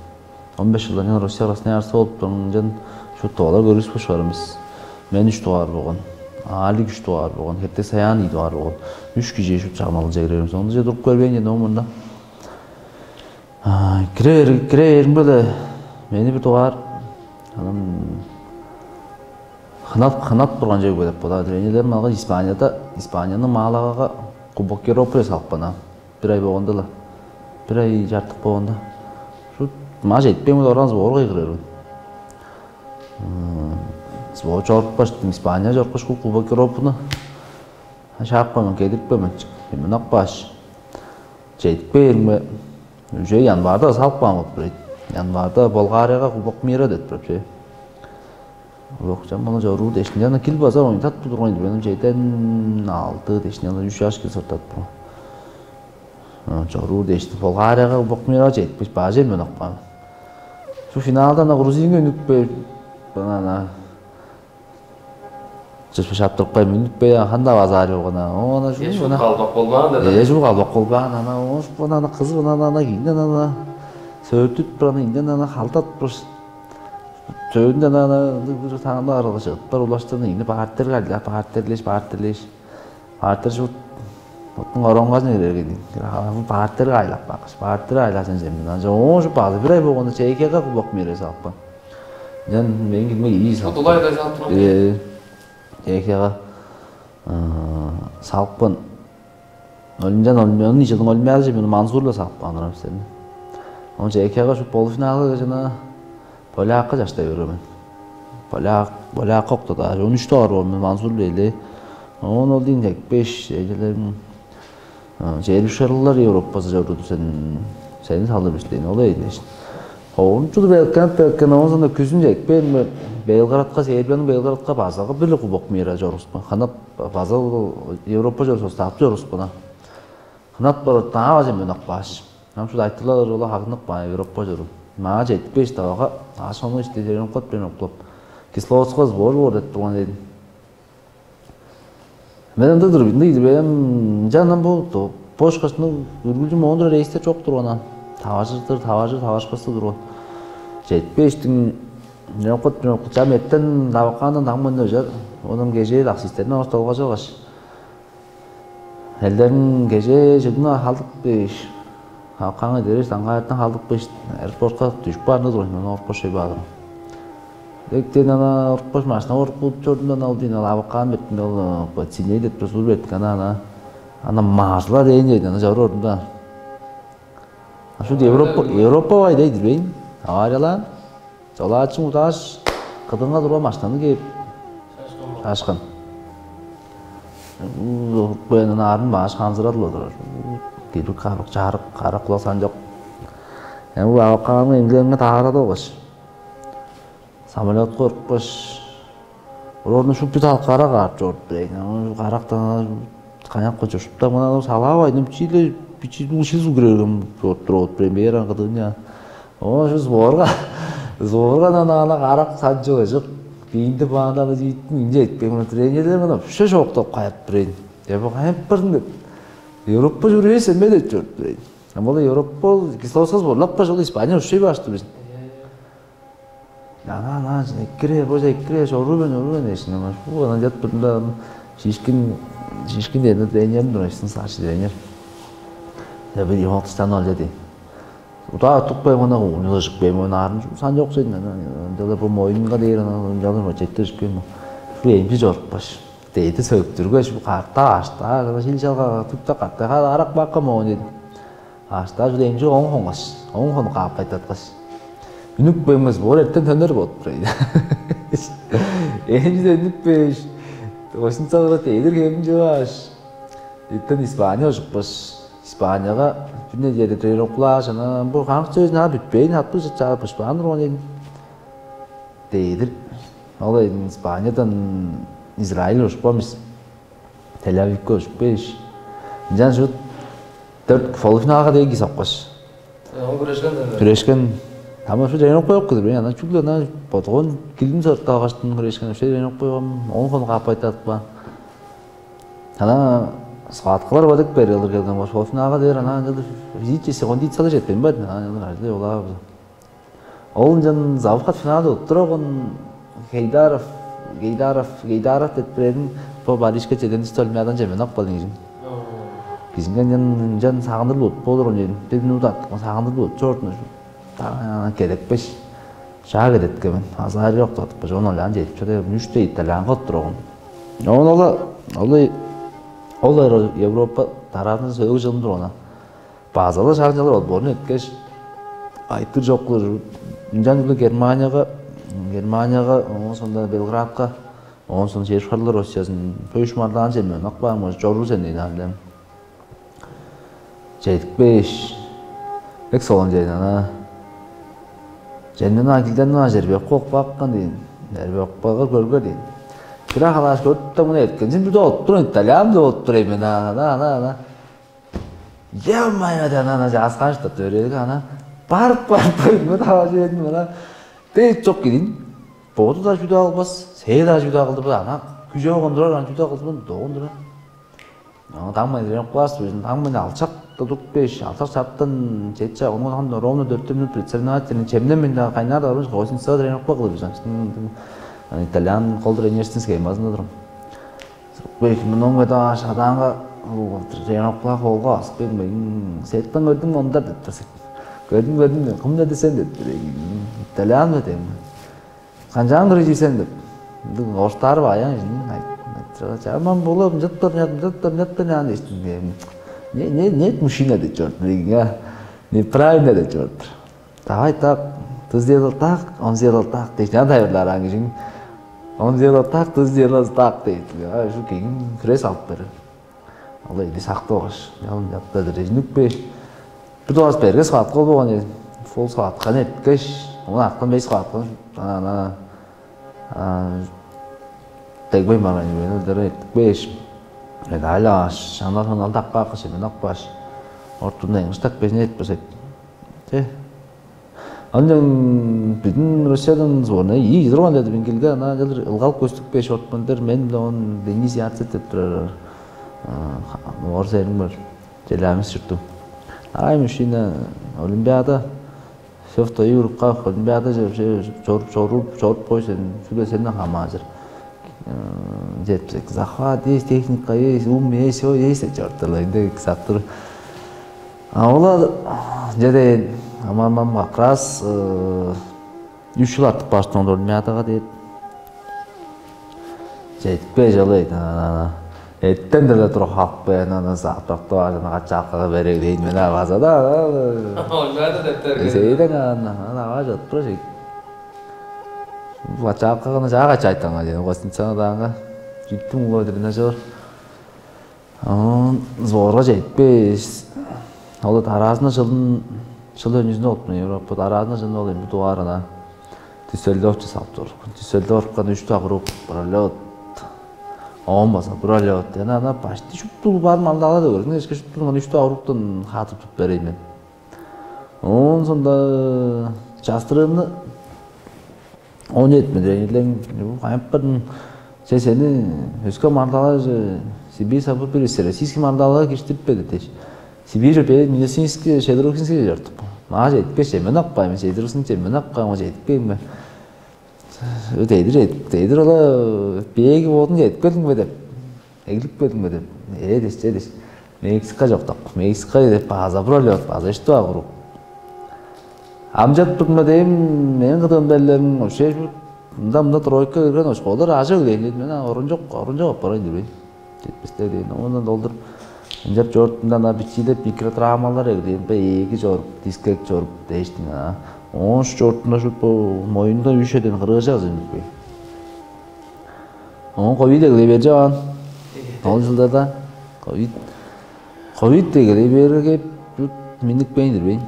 Он беш жылдан чон Россия Красноярскта болуп турган чон шут тоолар көргүс бошкар эмес. Мен үч дугаар болгон, Алик үч дугаар болгон, Херте Саян ийи дугаар болгон. Үч кижи шут чагналынча кирерим. Сондуже туруп көрбейн чен оң мурда. Кире кире беримге-ле мени бир дугаар анан хынат хынат турган чүве деп бодаар. Тренерлерим алгаш Испанияда Испанияның Малагага Кубок Европы салып каан. Бир ай болганда-ла. Бир ай чартык болганда. Шу маа жетпейн оран сборга кыйгырыырмын. Сбор чорупкаш, Испания чорупкаш, Кубок Европаны шаапкан мен, кедирипкен мен. Мынак баш. Жетпейн бе? Уже январда салып каан болуп турат. Январда Болгарияга Кубок мира деп турат че. Кубокчан мана чоруур дешинче ана кил база оюн татпы турган мен чеден алты дешинче ана үч жаш кил сортат турган. Чоруур дешти Болгарияга Кубок мира жетпиш бажы мен акпан. Шу финалда ана Грузинге үнүп бер ана Чыспы шаптырып кай мүнүп бе ханда базаар болгана. Оона Эш шу калбак болган да. Эш калбак болган ана ош бана ана кыз бана ана кийин ана сөөртүт бир ана инден ана халдат бир сөөнүн ана ана бир таңда аралга чыгып бар улаштан ийни баартер калды баартерлеш баартерлеш баартер шут оттун оронгазын эрерген баартер айлап баккаш баартер айласын жемден ана оон шу базы бир ай болганда чейкеге кубок мере салып кан Мен мен килме ийи Шо салып. Дулай да жалпы. Э, Чехияга салыпкан. Олимпиада, Олимпиаданын ишилдин Олимпиада чемпиону Мансур-ла салып каан турам сени. Оон Чехияга ушу полуфиналга жана Полякка жаштай берген мен. Поляк Поляк октада. Он үч доор мен Мансур-ла эле. Оон ол дейин беш эжелерим Чээрби шырлар Европазы чорудуп сен сени салыр бис дейн ол эйдеш. Оончуду белкенип белкен оон соонда күзүн жетпээн Белградка Сербиянын Белградка базагы бир кубок мира чоргуспун. Ханап база Европа чорсо стартып чоргуспун. Ханап барып даа бажа мен акпааш. Ам шуут айтылар ола хагынып баа Европа чорум. Маа жетпеш тавага аш ону иште жерен кот бен оклоп. Кисловодского сбор боор деп турган эдим. Мен ында туруп, ында кирип, эм, ынчан ам бо бошкаш, ну, үргүлчү моон тура рейстер чок турган ам. Таважыр-дыр, таважыр, тавашпас-дыр турган. Четпештиң, нокут, нокут, чам эттен даваккаандан даңмын өжер. Оном кежээ таксистерине ортолгажы алгаш. Элдерин кежээ чыгна халдык беш. Хакаңы дереш даңгаартан халдык беш. Аэропортка түшүп баарны турган, мен орупкаш шөй баадым. Эктен ана орупкаш машина оруп кылып чордум, ана ол дейн ал абыккаан беттин ол синей деп тур сур беттик ана ана ана мажла дээн жайдан ана чору ордум да. Ашут Европа Европа бай дейдир бейн. Авариялаан. Чолаачың удааш кыдыңга турган машинаны кээп шашкан. Бен ана арын баш ханзырадыла турар. Кирбик карык чарык карак куласан жок. Эми бу абаккааны эмгилериңе таарады болгаш. Самолётка урупкаш, олорну шупту талкара каап чордуп бирейн. Карактан канякка чуршуптап мына салаабай нум чииле бичи уши сугрерген чордуп туруп бирейн бээр аңгыдыыня. Оо шу сборга сборга ана ана карак санчы ыжык биинди баанда аны жииттин инже этпейн мына тренерлер мына вообще шооктоп каяп бирейн. Я бу каяп бырдың деп. Европа жүрээс эме деп чордуп бирейн. А мола Европа кислоса сборлап каш ол Испания ушей баштыр бис. Ана ана эккире бо эккире чоруу мен чоруу мен эшин ана бу ана жат биринде шишкин шишкин дээрде тренерим турайсың старший тренер. Я бир ивалтыстан ол жади. Удаа тук бай мана уну жык бай мана арын сан жок сен ана жала бу моюнга дээр ана жала ма четте жык бай ма. Бу эмчи жорукпаш. Дейди сөктүргеш бу карта ашта жана шил жалга тукта карта арак бакка моюн. Аштаа чүле эмчи оң хонгаш, оң хону каап кайтаткаш. Үнүп бемес боор эртен төнер болуп турар. Эмчи үнүп беш. Осунца кыра тедир кемчи баш. Эртен Испания ужупкаш. Испанияга бир неделя тренировкалааш, анан бу хамык сөзүн ап бүтпейн, аттыг чаап бышпаан турган эдим. Дедир. Ол эдин Испаниядан Израиль ушпамыс. Тель-Авивке ушпеш. Ынчан шут дөрт полуфиналга дээн киип сапкаш. Оон күрешкен. Күрешкен. Ама шу тренировка ёк кылдыр. Мен ана чүгле ана бодгон килдин сорта алгаштын күрешкен. Ошо тренировка койгом. Он хон капайтатпа. Ана схваткалар бадык бери кылдыр келген болуш. Полуфиналга дээр ана физический кондициялар жетпейн баат. Ана ажылы олаа. Ол ынчан завхат финалда уттураган Гейдаров, Гейдаров, Гейдаров деп бирерин по баришка чеден стол мядан жемен ак балың жин. Бизинге ынчан ынчан сагындырып утуп болур он бир минут аттыкмын сагындырып утуп чордун. Таана кедекпеш. Шаа кедетке мен. Азар жок татып жон олаан жетип чода. Үчте итальянга уттураган. Оон ола ол ол Европа тараазында сөөгү жылым турган. База-ла шаанчалар ол борун эткеш, айтыр чок кылыр. Ынчан Германияга, Германияга, оон соонда Белградка, оон соонда Чер шарлар Россиясын пөш мардаан чемнен ак баар может чоруур сен дейн ам. Чедикпеш, эк солон чейн ана. Чемнен агилден ана жербек кок баккан дейн. Жербек багыр көргөр дейн. Бир халааш көрүп да муну эткенсин бир олуп тур, итальян да олуп тур эми ана ана ана. Ё-моё, ана ана жааскааш да төрелиг ана. Барып барып мына таважы бердим ана. Дээп чок кидин. Боду да чүдү албас, сээ да чүдү алды бу ана. Күжөө кондурар ана чүдү алды бу догун турар. Ана таңмай тренировкалаас безин таңмай алчак да туруп беш, алчак чаптан четче ону хан ровно дөртте минут предсоревновательный чемнен мен да кайнаар да барбаш гостиницага тренировка кылып бис. Итальян кол тренерсин схемасында турум. Беш мынон када шадаанга тренировкалаа холга асып келмейн сеттен көрдүң ондар деп турсак. Көрдүң көрдүң кым да десен деп тур. Итальян ба дейм. Канчаан кырый ийсен деп. Ындыг оштаар баян жин. Чаман болуп жыттыр жыттыр жыттыр жыттыр жаан эстинген. Не не нет мужчина деп чорду. Неправильно деп чорду. Давай так, ты сделал так, он сделал так. Дейт жан тайырлар аңгыжың. Он сделал так, ты сделал так дейт. Шу кийин кире салып берер. Ол эди сактып алгаш, ялын жапта дирежиниппе. Бир дугаас берге саатка ол болган эди. Фол саатка эткеш, ону арткан беш саатка ана ана дегбей барган мен дер эткеш. Мен айлааш, андан соң алдакка аккаш мен акпаш. Ортунда эңиштак безин этпесек. Те. Ынчан биздин Россиядан сборная ийи турган деди бингилге ана ылгал көстүк беш ортман дер мен биле он Денис Ярцев деп турар. Орус эрим бар. Челябинск чурттуг. Ай мужчина олимпиада все в твоих руках олимпиада чоруп чоруп чоруп кой сен сүле сенден хамаажыр. Жетсек захват есть техника есть ум есть все есть деп чоруптурлар инде сактыр. А олар жедейин амамам как раз үч жыл артык баштың олимпиадага дейт. Жетпей жалайды. Эттен деле тура халып каан аны саптакты бажына качааккага берег дейн мен база да. Олбаада дептер. Сейден ана ана ага жатпыр жек. Бачааккаганы жаа качаайтаңга жена гостиницаны даанга. Життим улу дирина жор. Оон зорга жетпес. Ол тараазында жылын жыл өнүзүнө болуптун Европа тараазында жылын ол эми дуваарына. Дюссельдорфче салып тур. Дюссельдорфкан үч туа куруп пролет. Оон база пролет. Ана ана почти шупту бар малдагала да көрдүң эшке шупту үч туа куруптан хаатып туруп берейн мен. Оон сонда частырыымны он жети медрейнирлең кайыппырдын че сени өске мандалар же Сибирь сапып бир российский мандаларга кириштириппеди дээш. Сибирь бе медицинский шедрухинский чортук. Маа жетпеш че мен акпайм, шедрухинский че мен акпайм, жетпейм бе? Дедир дедир ола бээги бодун жетип келдиң бе деп. Эглип келдиң бе деп. Ээ деш, че деш. Мексика чокток. Мексика деп база пролет, база что круг. Амчат турма дейм, мен кыдыым беллерим вообще мында мында тройка кирген ошко. Олар ажа үлээн мен орун жок, орун жок аппарайн жүрбейн. Жетпестер дейн. Ондан долдур ынчап чорт мында ана бичилеп микротравмалар эгдейн бе эги чоруп, дискек чоруп дээштиң ана. Оон чортунда шут бо моюнда үш эден кырыыжа кызын бүтпейн. Оон ковид эгелей бержи аан. Ол жылдарда ковид ковид эгелей берге минникпейн ирбейн.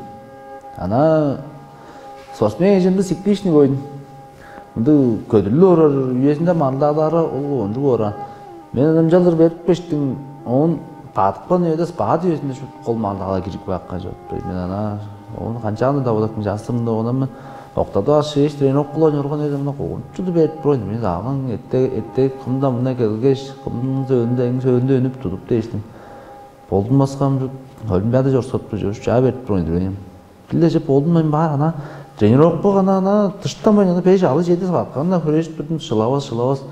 Ана спортсмен эжимди сикпишни койдум. Ындыг көдүрлүп орар үезинде маргылдаалары ол кончуг ора. Мен ынчалдыр берип кештиң, оон бадыпкан үеде баат үезинде шуут кол маргылдаалар кирип каапкан чоруппайн. Мен ана оон канчаан-даа бодап кым частырымда оон мен октадып алгаш, тренировкалап ойнорган эвес, мына кончуг берип тур мен. Мен дагаң эрте эрте кымда мына келгеш, кымның сөөнүнде эң сөөнүнде өнүп тудуп дээштиң. Болдунмаскам, Олимпиада чорскап тур чаа берип тур мен. Бир-ле чеп болдунмайн баар, ана тренировка гана, ана дыштанмайн, ана беш алый чеди схватканы хүрежип турдум, шылавас, шылавас.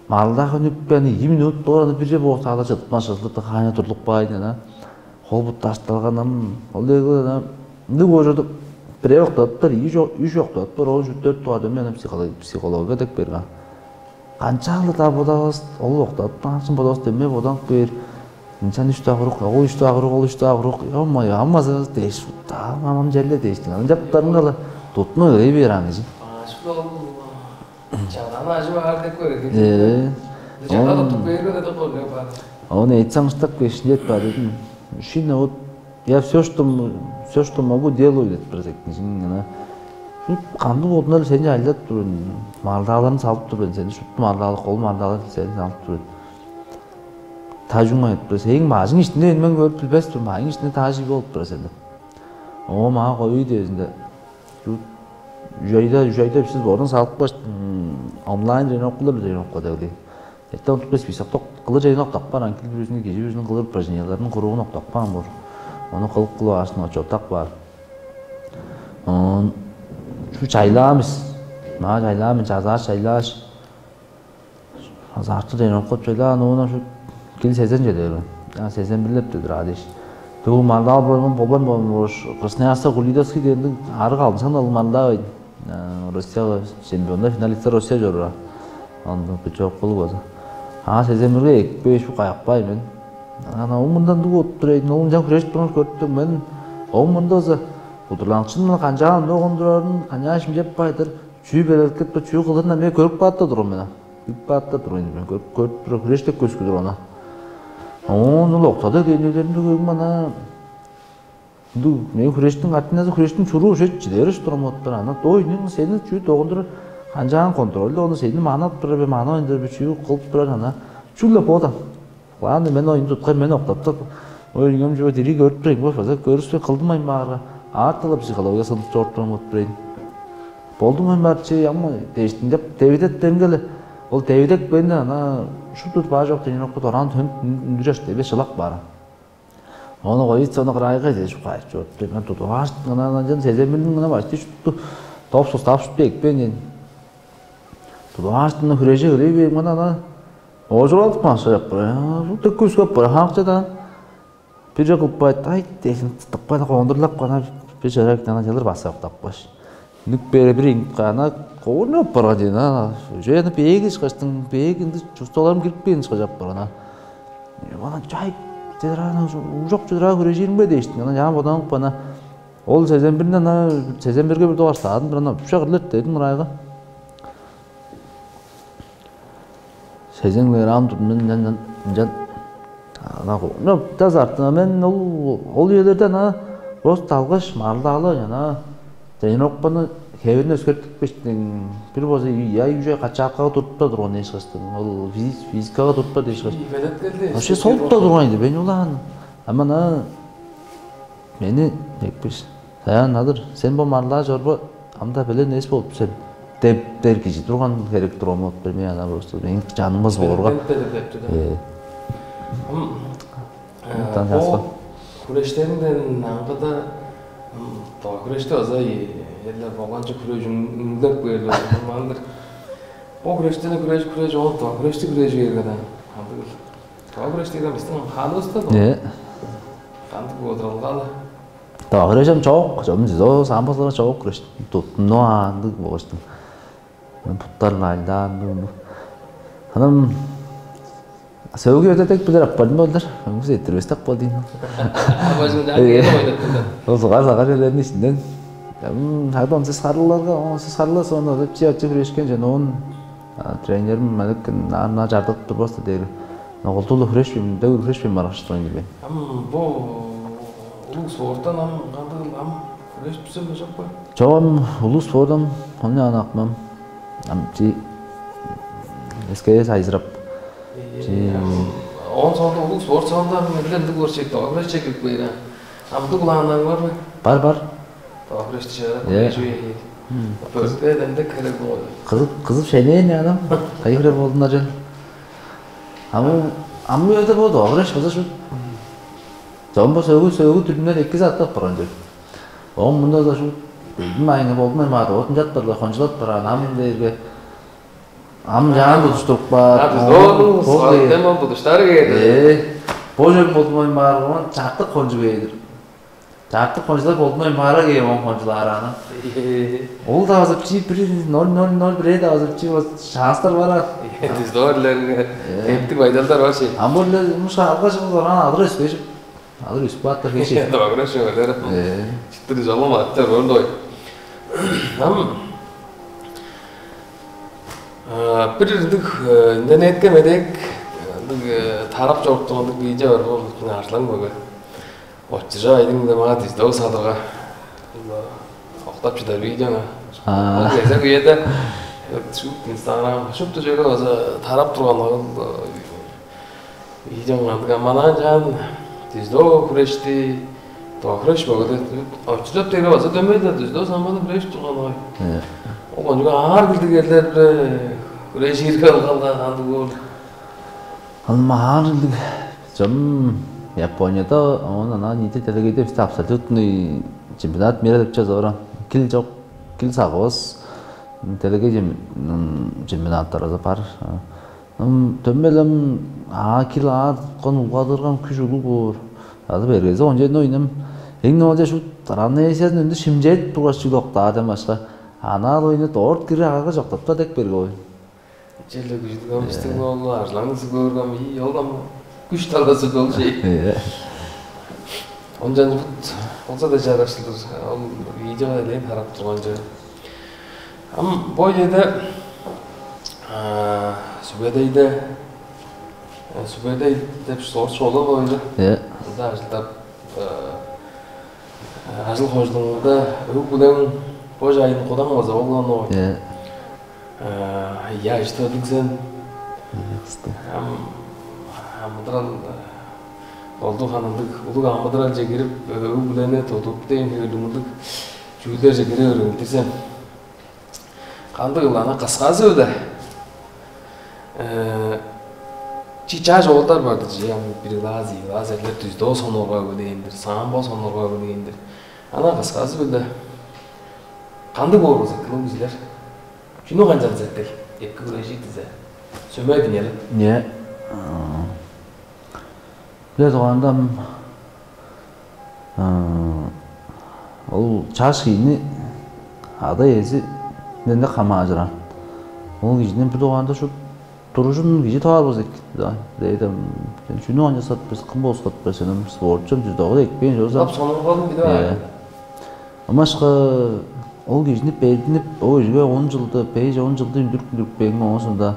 Маргылдаа үнүпкен, ийи минут боор, ана бир чеп октаада чыдыпкан, шылдыр дыхание турлуп каайн, ана хол-бут дашталган, ам ол деги ана ындыг боор чорду. Бирээ октадыптар, ийи чок, үш октадыптар, ол дөрт дугаар дөмей ана психология деп берген. Канчаалы-даа бодавас, ол октадып каанчын бодавас дөмей боданып кээр. Ынчан үш дагырук, ол үш дагырук, ол үш дагырук. Ё-моё, аммазы дээш, ам черле дээштиң. Ынчаптарынга-ла тутму ырый бээр аңгыжы. Шупту ол чаданы ажып аар деп көрөт. Э. Чада туттуп бээрге деп көрүнүп бар. Ону эйтсаңыштап кешинчет бар дедим. Шин вот я все, что все, что могу, делаю деп тур экинчиң ана. Шут кандыг болдунар сени айлап тур мен. Маргылдааларын салып тур мен, сени шупту маргылдаалар, кол маргылдаалар сени салып тур мен. Тажыңмай тур. Сээң бажың иштинде мен көрүп билбес тур. Бажың иштинде тажы болуп тур сен деп. О, маа коюй дезинде. Шут үжайда, үжайда сиз борун салып каш онлайн тренировкалар тренировка дегди. Эртен утуп кес список кылыр черин октап каар, анкил бүрүзүнүң кижи бүрүзүнүң кылыр упражненияларын куругун октап каан боор. Ону кылып кылып аарышын отчеттап каар. Он шу чайлаамыз. Маа чайлаамын, чазааш чайлааш. Азарты деген окуп чайлаан оона шу кил сезен чеде берген. А сезен бирлеп дедир а дээш. Дуу мандал болгон болгон болгон бош. Красноярск Кулидовский дегенде арыг алдынсан ол мандал. Россияга чемпионда финалистер Россия чоруур. Анда бычок болуп база. А сезен бирге экпеш каякпай мен. Ана ол мындан дуг отуп тур эдин. Ол ынчан хүреш турган көрүптүм мен. Ол мында база удурланыкчын мына канчаан мына ондурарын канчаа шимчеп баайдыр. Чүү белеткеп чүү кылырын мен көрүп каапта турган мен. Билип каапта турган мен. Көрүп көрүп тура хүреш деп көскү турган. Оон ол октада кенелеринде көрүм ана. Ындыг мен хүрээштиң картиназы хүрээштиң чуруу уже чидериш турам отпар ана дойнуң сени чүү догундур канчаан контролду ону сени манап турар бе мана ойндар бе чүү кылып турар ана чүгле бодан. Главное мен оюн туткай мен октаптап оюнгам чүве дириг көрүп тур эң база көрүспей кылдымайн баарга аартыла психология сындып чоруп турам отпурейн. Болдуң мен бар че ямма дээштиң деп девидеттеринге эле ол девидек бени ана шупту баа чок тренировка дораан төнүп үндүрер эвес чылак баар. Ону коюп сону кырайга дээш кайып чоруппайн тудугаш ынананчын сеземилин ынап ачты шупту топсуз тапшып экпейн тудугаш дына хүрежи ырый бээм гана ана оожур алдыпкан шыяп бара теккүскеп бара хаакчадан бир же кылып каайт айт дээшин тыптып кана кондурлап кана бир чырак ана чылыр бассап тапкаш Ник бери бир ана коорнап барган дийин а. Уже аны бээги ышкаштың бээги ынды чувстволарым кирип кээн ышкаш ап барган а. Ана чай чедир ана ужок чедир хүрежиримге дээштиң. Ана жаан боданып ана ол сезен бирин ана сезен бирге бир дугар саадын бир ана упша кырлет дедим ырайга. Сезеңнер ам турдум мен ынчан ынчан ана дас артына мен ол ол үелерде ана просто алгаш марылдаалы ана тренировканы хевирин өскертип кештиң бир болза я уже качалкага туруп турган дээш каштың ол физикага туруп дээш каштың вообще солуп да турган эди мен улаан ама ана мени экпиш Саян адыр, сен бо марлаа чорбо ам-даа белен эс болуп сен деп бер кижи турган херек турган болуп бермей ана просто мээң жанымыз боорга. Бедеп деп деп деп. Э, Ам, э, Тан бо часка. Хүрештеринден аңгыда м, тоо хүреште база эрлер болганчы хүрежиң үнүлдеп кээрлер мандыр. Бо хүрештен хүреш хүреш ол тоо хүрешти хүреш берген андыгыл. Тоо хүреш деген биздин ханыбызда бо. Э. Кандык бодуралгалы. Таварыжам чоок, чом зизо самбазлар чоок күреш. Туттуну андыг болуштум. Мен путтар лайдаан. Анам сөөгү өтө тек билер аппардым болдур. Өңүс эттербестак бол дейм. Абажын жан Э. Кеде ойдоп турду. Ол суга сага жерлерин ичинден. Ам хадон сыз харыларга, он сыз харылар сону деп чи ачы күрешкен жөн он тренерим мадык наарына жардык турбас дээр. Ногулдулу хүреш бим, дөгүр хүреш бим баргаш турган килбейн. Ам бо улуг спорттан ам кандыгыл ам хүреш бисем бе жок бе? Чогум улуг спордум, ону аны акмам. Ам чи эскеге сайзырап. Чи Он соонда улуг спорт соонда менден ындыг болчек, догра чек кирип кээр. Амдык улааннар бар бе? Бар, бар. Догра чек. Э. Бөртпе демдек керек болгой. Кызып кызып шенеен адам. Кайгыра болдунар жан. Ам ам өйдө болду, огреш кызы шу. Жомбо сөөгү сөөгү дүрүмнен эки заттап барган жер. Оң мында да шу. Билдим айыңы болдун аймаар, отун жатпар да кончулап барган ам дээрге. Ам жаан тудуштуруп каар. А, биз доону Бо сылаттан ол тудуштары кээди. Э, бо жөн болдумайн баар болган чартык кончуг ээлир. Чартык кончулар болдумайн баара кээ он кончулаар аны. Ол да азып чи бир ноль ноль ноль бир да азып чи шанстар бар. Биз доорлеринге эптик байдалдар бар ши. Ам бо эле муш алга жыл баран алыр өспежип. Алыр өспүп аттар кеши. Добре ши өлер. Э. Читтир жолом аттар ордой. Ам бир ындыг интернетке медек ындыг тарап чоруп турган ындыг видео бар бул арзылаң бөге. Оччужа айдың да мага диздок садырга октап чыдар видеону. Ол кезек үеде шуп инстаграм шупту жерге база тарап турган ол видеоң андыга манаан жаан диздок хүрешти. Доо хүреш бөгөде оччужап деге база дөмей да диздок самбаны хүреш турган ой. Ол ончуга аар килдиг эрлер хүреш ирге алгалга андыг ол. Ынмаар ындыг чым Японияда оон ана ниити делегейде бисте абсолютный чемпионат мира деп чаза барам. Кил жок, кил сагывас. Делегей чемпионаттар аза бар. Ым дөмелем аа кил аар кон улгадырган күш улуг боор. Азы бергези ончен ойнам. Эң нолча шут раннесиясын өнду шимчээт бургаш чүл октаа дем башка. Анаал ойну дорт кири агага жоктатпа деп берге ой. Черле күжүдүг амчтыг болду, аржылаңызы көргөн ии ол ам күш талазы болчу. Ончан бут болза да жарашылдыр. Ол видео элээн тарап турган жер. Ам бо жерде сүбедейде сүбедей деп соорчу олар боюнда. Ында ажылдап ажыл хожулуңда өг-бүлең бо чайын кудаң база болган ой. Яжы төлүг сен. Ам амыдырал долду ханындыг улуг амыдыралче кирип өг-бүлени тудуп дээн хөөлүңүндүг чүүлдерже кире өрүңүндүр сен. Кандыг ылана кысказы-биле чи чаш оолдар барды же ам бир класс ийи класс эрлер түздөө сонурга өгүлээн-дир, самбо сонурга өгүлээн-дир. Ана кысказы-биле кандыг боор болза кылып кижилер чүнү канчалза эптей эпки хүрежир дизе сөме динери. Не. Биле туганда ол чаш кижини ада ээзи мендек хамаажыран. Ол кижини бир дугаарында шут туружун кижи таваар болза эки. Да, дейдем, сен чүнү аңча сатпес, кым болуп сатпес, сен спортчун жүз дагы экпейн жорза. Ап сонун калдым билип аар. Амашка ол кижини бердинип, ол кижиге он жылда, беш он жылда үндүрүп үндүрүп бээңге оон соонда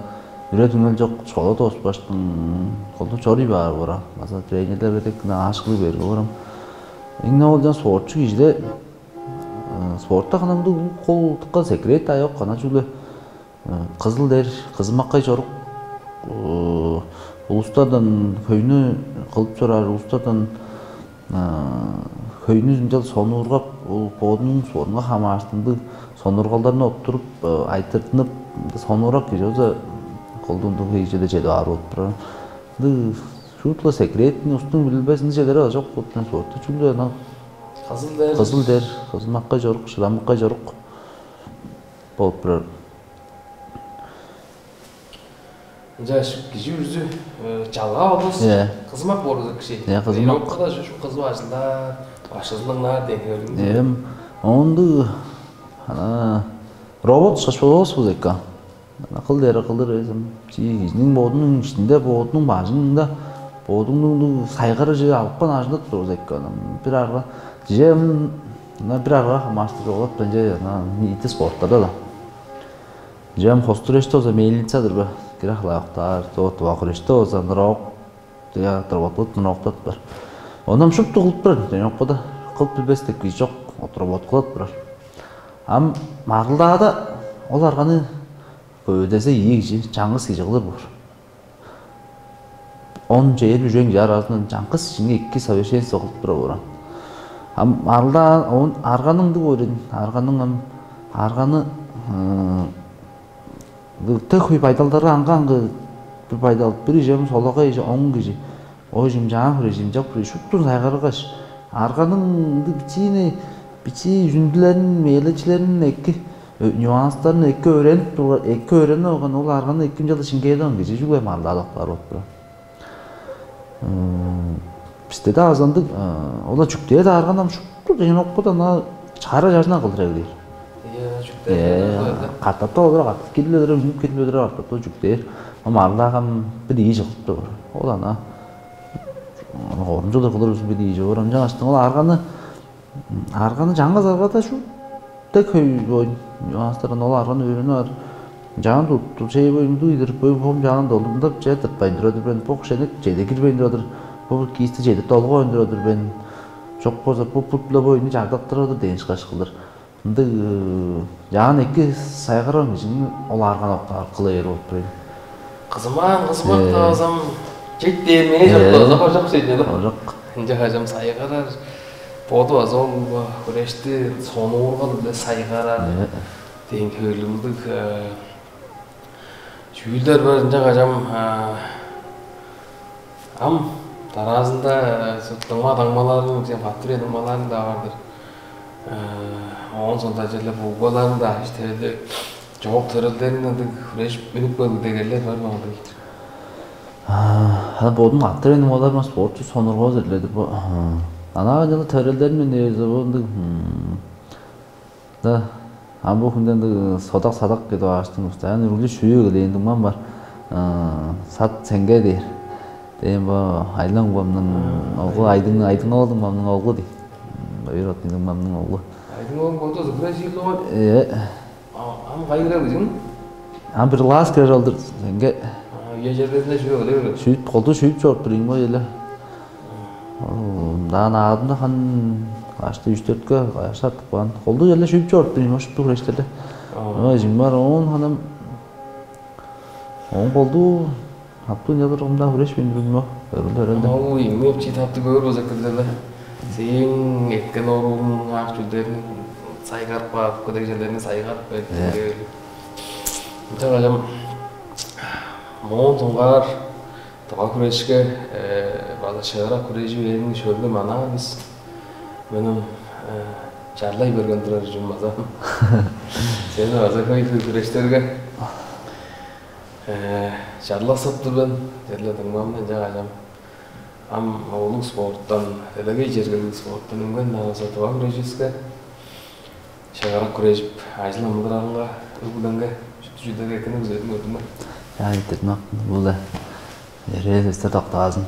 үре түңел жок школа дооспаштың колдуп чорий баар бора. База тренерлерге дег аашкылыг берип олурам. Эң ол жан спортчу кижиде спортта канамдыг кол тыккан секрет даайок ана чүгле кызыл дер, кызымаккай чорук улустардан хөйнү кылып чораар улустардан хөйнү ынчал сонуургап, ол бодунуң сорунга хамаарыштындыг сонургалдарны оттуруп, айтыртынып, сонуурак кижи болза колдуунду хейже-де чедип аар болуп турар. Ындыг шуут-ла секретный устуң билбес ындыг чедери чок болуп турар спортта чүгле ана кызыл дер, кызыл дер, кызымаккай чорук, шыдамыккай чорук болуп турар. Ынчаш кижи үрзү чалга болбус. Кызмак болбус киши. Кызмак. Кызып ажылдаар, башкызылыңнаар деген. Эм онду ана робот ышкаш болбос бу дека. Ана кыл дери кылдыр эзим. Чи кижиниң бодунуң иштинде, бодунуң бажыңында, бодуңнуң сайгары же алып кан ажылдап турбус эки. Бир арга же мына бир арга хамаастыр олап же ана ити спорттарда да. Жам хостуреште болза мельницадыр бе? Кире халаактаар, то туа хүреште болза нырок, я отработкалап нырооктап бар. Онам шупту кылып турар, жөнөкпада кылып билбес деп кижи жок, отработкалап турар. Ам маргылдаада ол арганы Өөдесе ийи кижи, чаңгыс кижи кылыр боор. Он чейер үжен кижи аразындан чаңгыс кижиңи эки совершенство кылып тура боор. Ам арда он арганың ындыг боор эдин. Арганың ам арганы ындыг хөй байдалдарга аңга-аңгы бир байдал, бир кижи ам солагай кижи, оң кижи, ой чимчаан хүрежи, ынчап хүрежи шуптун сайгаргаш, арганың ындыг бичиини бичии үзүндүлерин, мээлечилерин эки нюанстарын эки өөренип турган, эки өөренип алган, ол арганы эки ынчалдыр шиңгээдип алган кижи чүгле мандаа доктаар болуп турар. Бисте-даа азандыг ола чүктээр даарган ам шупту деген окпуда ана чара чажына кылдыр эгелээр. Э, чүктээр. Катапта олар катып келип элер, үнүп келип элер катапта чүктээр. Ам арлаагам бир ийи чыгылып тур. Ол ана орунчулар кылыр бир ийи чыгыр. Ынчан аштың ол арганы арганы чаңгыс аргада шупту хөй нюанстардан ол арганы өөрүнүп аар. Жаан тутту чей боюңду идирип бой бом жаан долунда че тыртпайн тура-дыр мен, бок шенек чеде кирбейн тура-дыр, бу киисти чедип долгоон тура-дыр мен, чок болза бу путла боюну чагдаптырар-дыр дээн ышкаш кылдыр. Ындыг жаан эки сайгарган кижиң ол арган октаар кыла бээр болуп тур эди. Кызымаан кызымак тавазам чет дээр меңээ чок тавазам ожок сен жана Ожок. Ынча кажам сайгарар. Боду база ол хүрешти сонуургал-биле сайгарар деген хөөлүмдүг чүүлдер бар. Ынча кажам ам дараазында дыңма даңмаларын, сен фактория дыңмаларын-даа бар-дыр. Оон соонда черле бугбаларын-даа иштерде чоок төрелдерин ындыг хүрежип үнүп келди дегерлер бар маңдыг. Ана бодум аттыр эни олар мас спортчу сонургоз эрледи бу. Ана жана төрелдерин мен эвезе бу ындыг да ам бу хүнден ындыг содак садак кеде бааштың уста аны үрүлү шүү келээн дуңмам бар. Сат сеңге дээр. Дейм бо айлан угбамның оглу айдың айдың оолдуң мамның оглу дей. Бир оттуйдуң мамның оглу. Айдың оолуң болду зыгра жирлогой. Э, Ам кайгыра бижиң? Ам бир лаас кире алдыр сеңге. Үе чердезинде жөө кылы берген. Шүйт колду шүйт чоруп тур ийин бо эле. Даан аадында хан ашты үч төрткө ашты артып каан. Колду эле шүйт чоруп тур ийин бо шупту күрештеле. Ой жиң бар оон ханам оон колду Аптын чалыр кымдаа хүреш мен билим бо. Өрүлдө өрүлдө. Ол эмне чи тапты көөр болза кирдиле. Сээң эткен орууң ак чүлдерин сайгарып каап, кыдыг черлерин сайгарып берди. Ынча кажам моон соңгаар тыва хүрешке база шыырак хүрежи бээриң шөлдү манаан бис. Менен чарлай берген турар ужун база. Сени база хөй-хөй хүрештерге Э, чарласып тур мен, черле дыңмамны ынча кажам. Ам улуг спорттан, делегей чергелиг спорттан үнген нааза тывам режиска шагарак күрежип, ажыл амыдыралынга, өг-бүлеңге чүдү-чүдерге экини күзедим көрдүм мен. Яа, иттердим ак, бул да. Эрээ сестер доктаазын.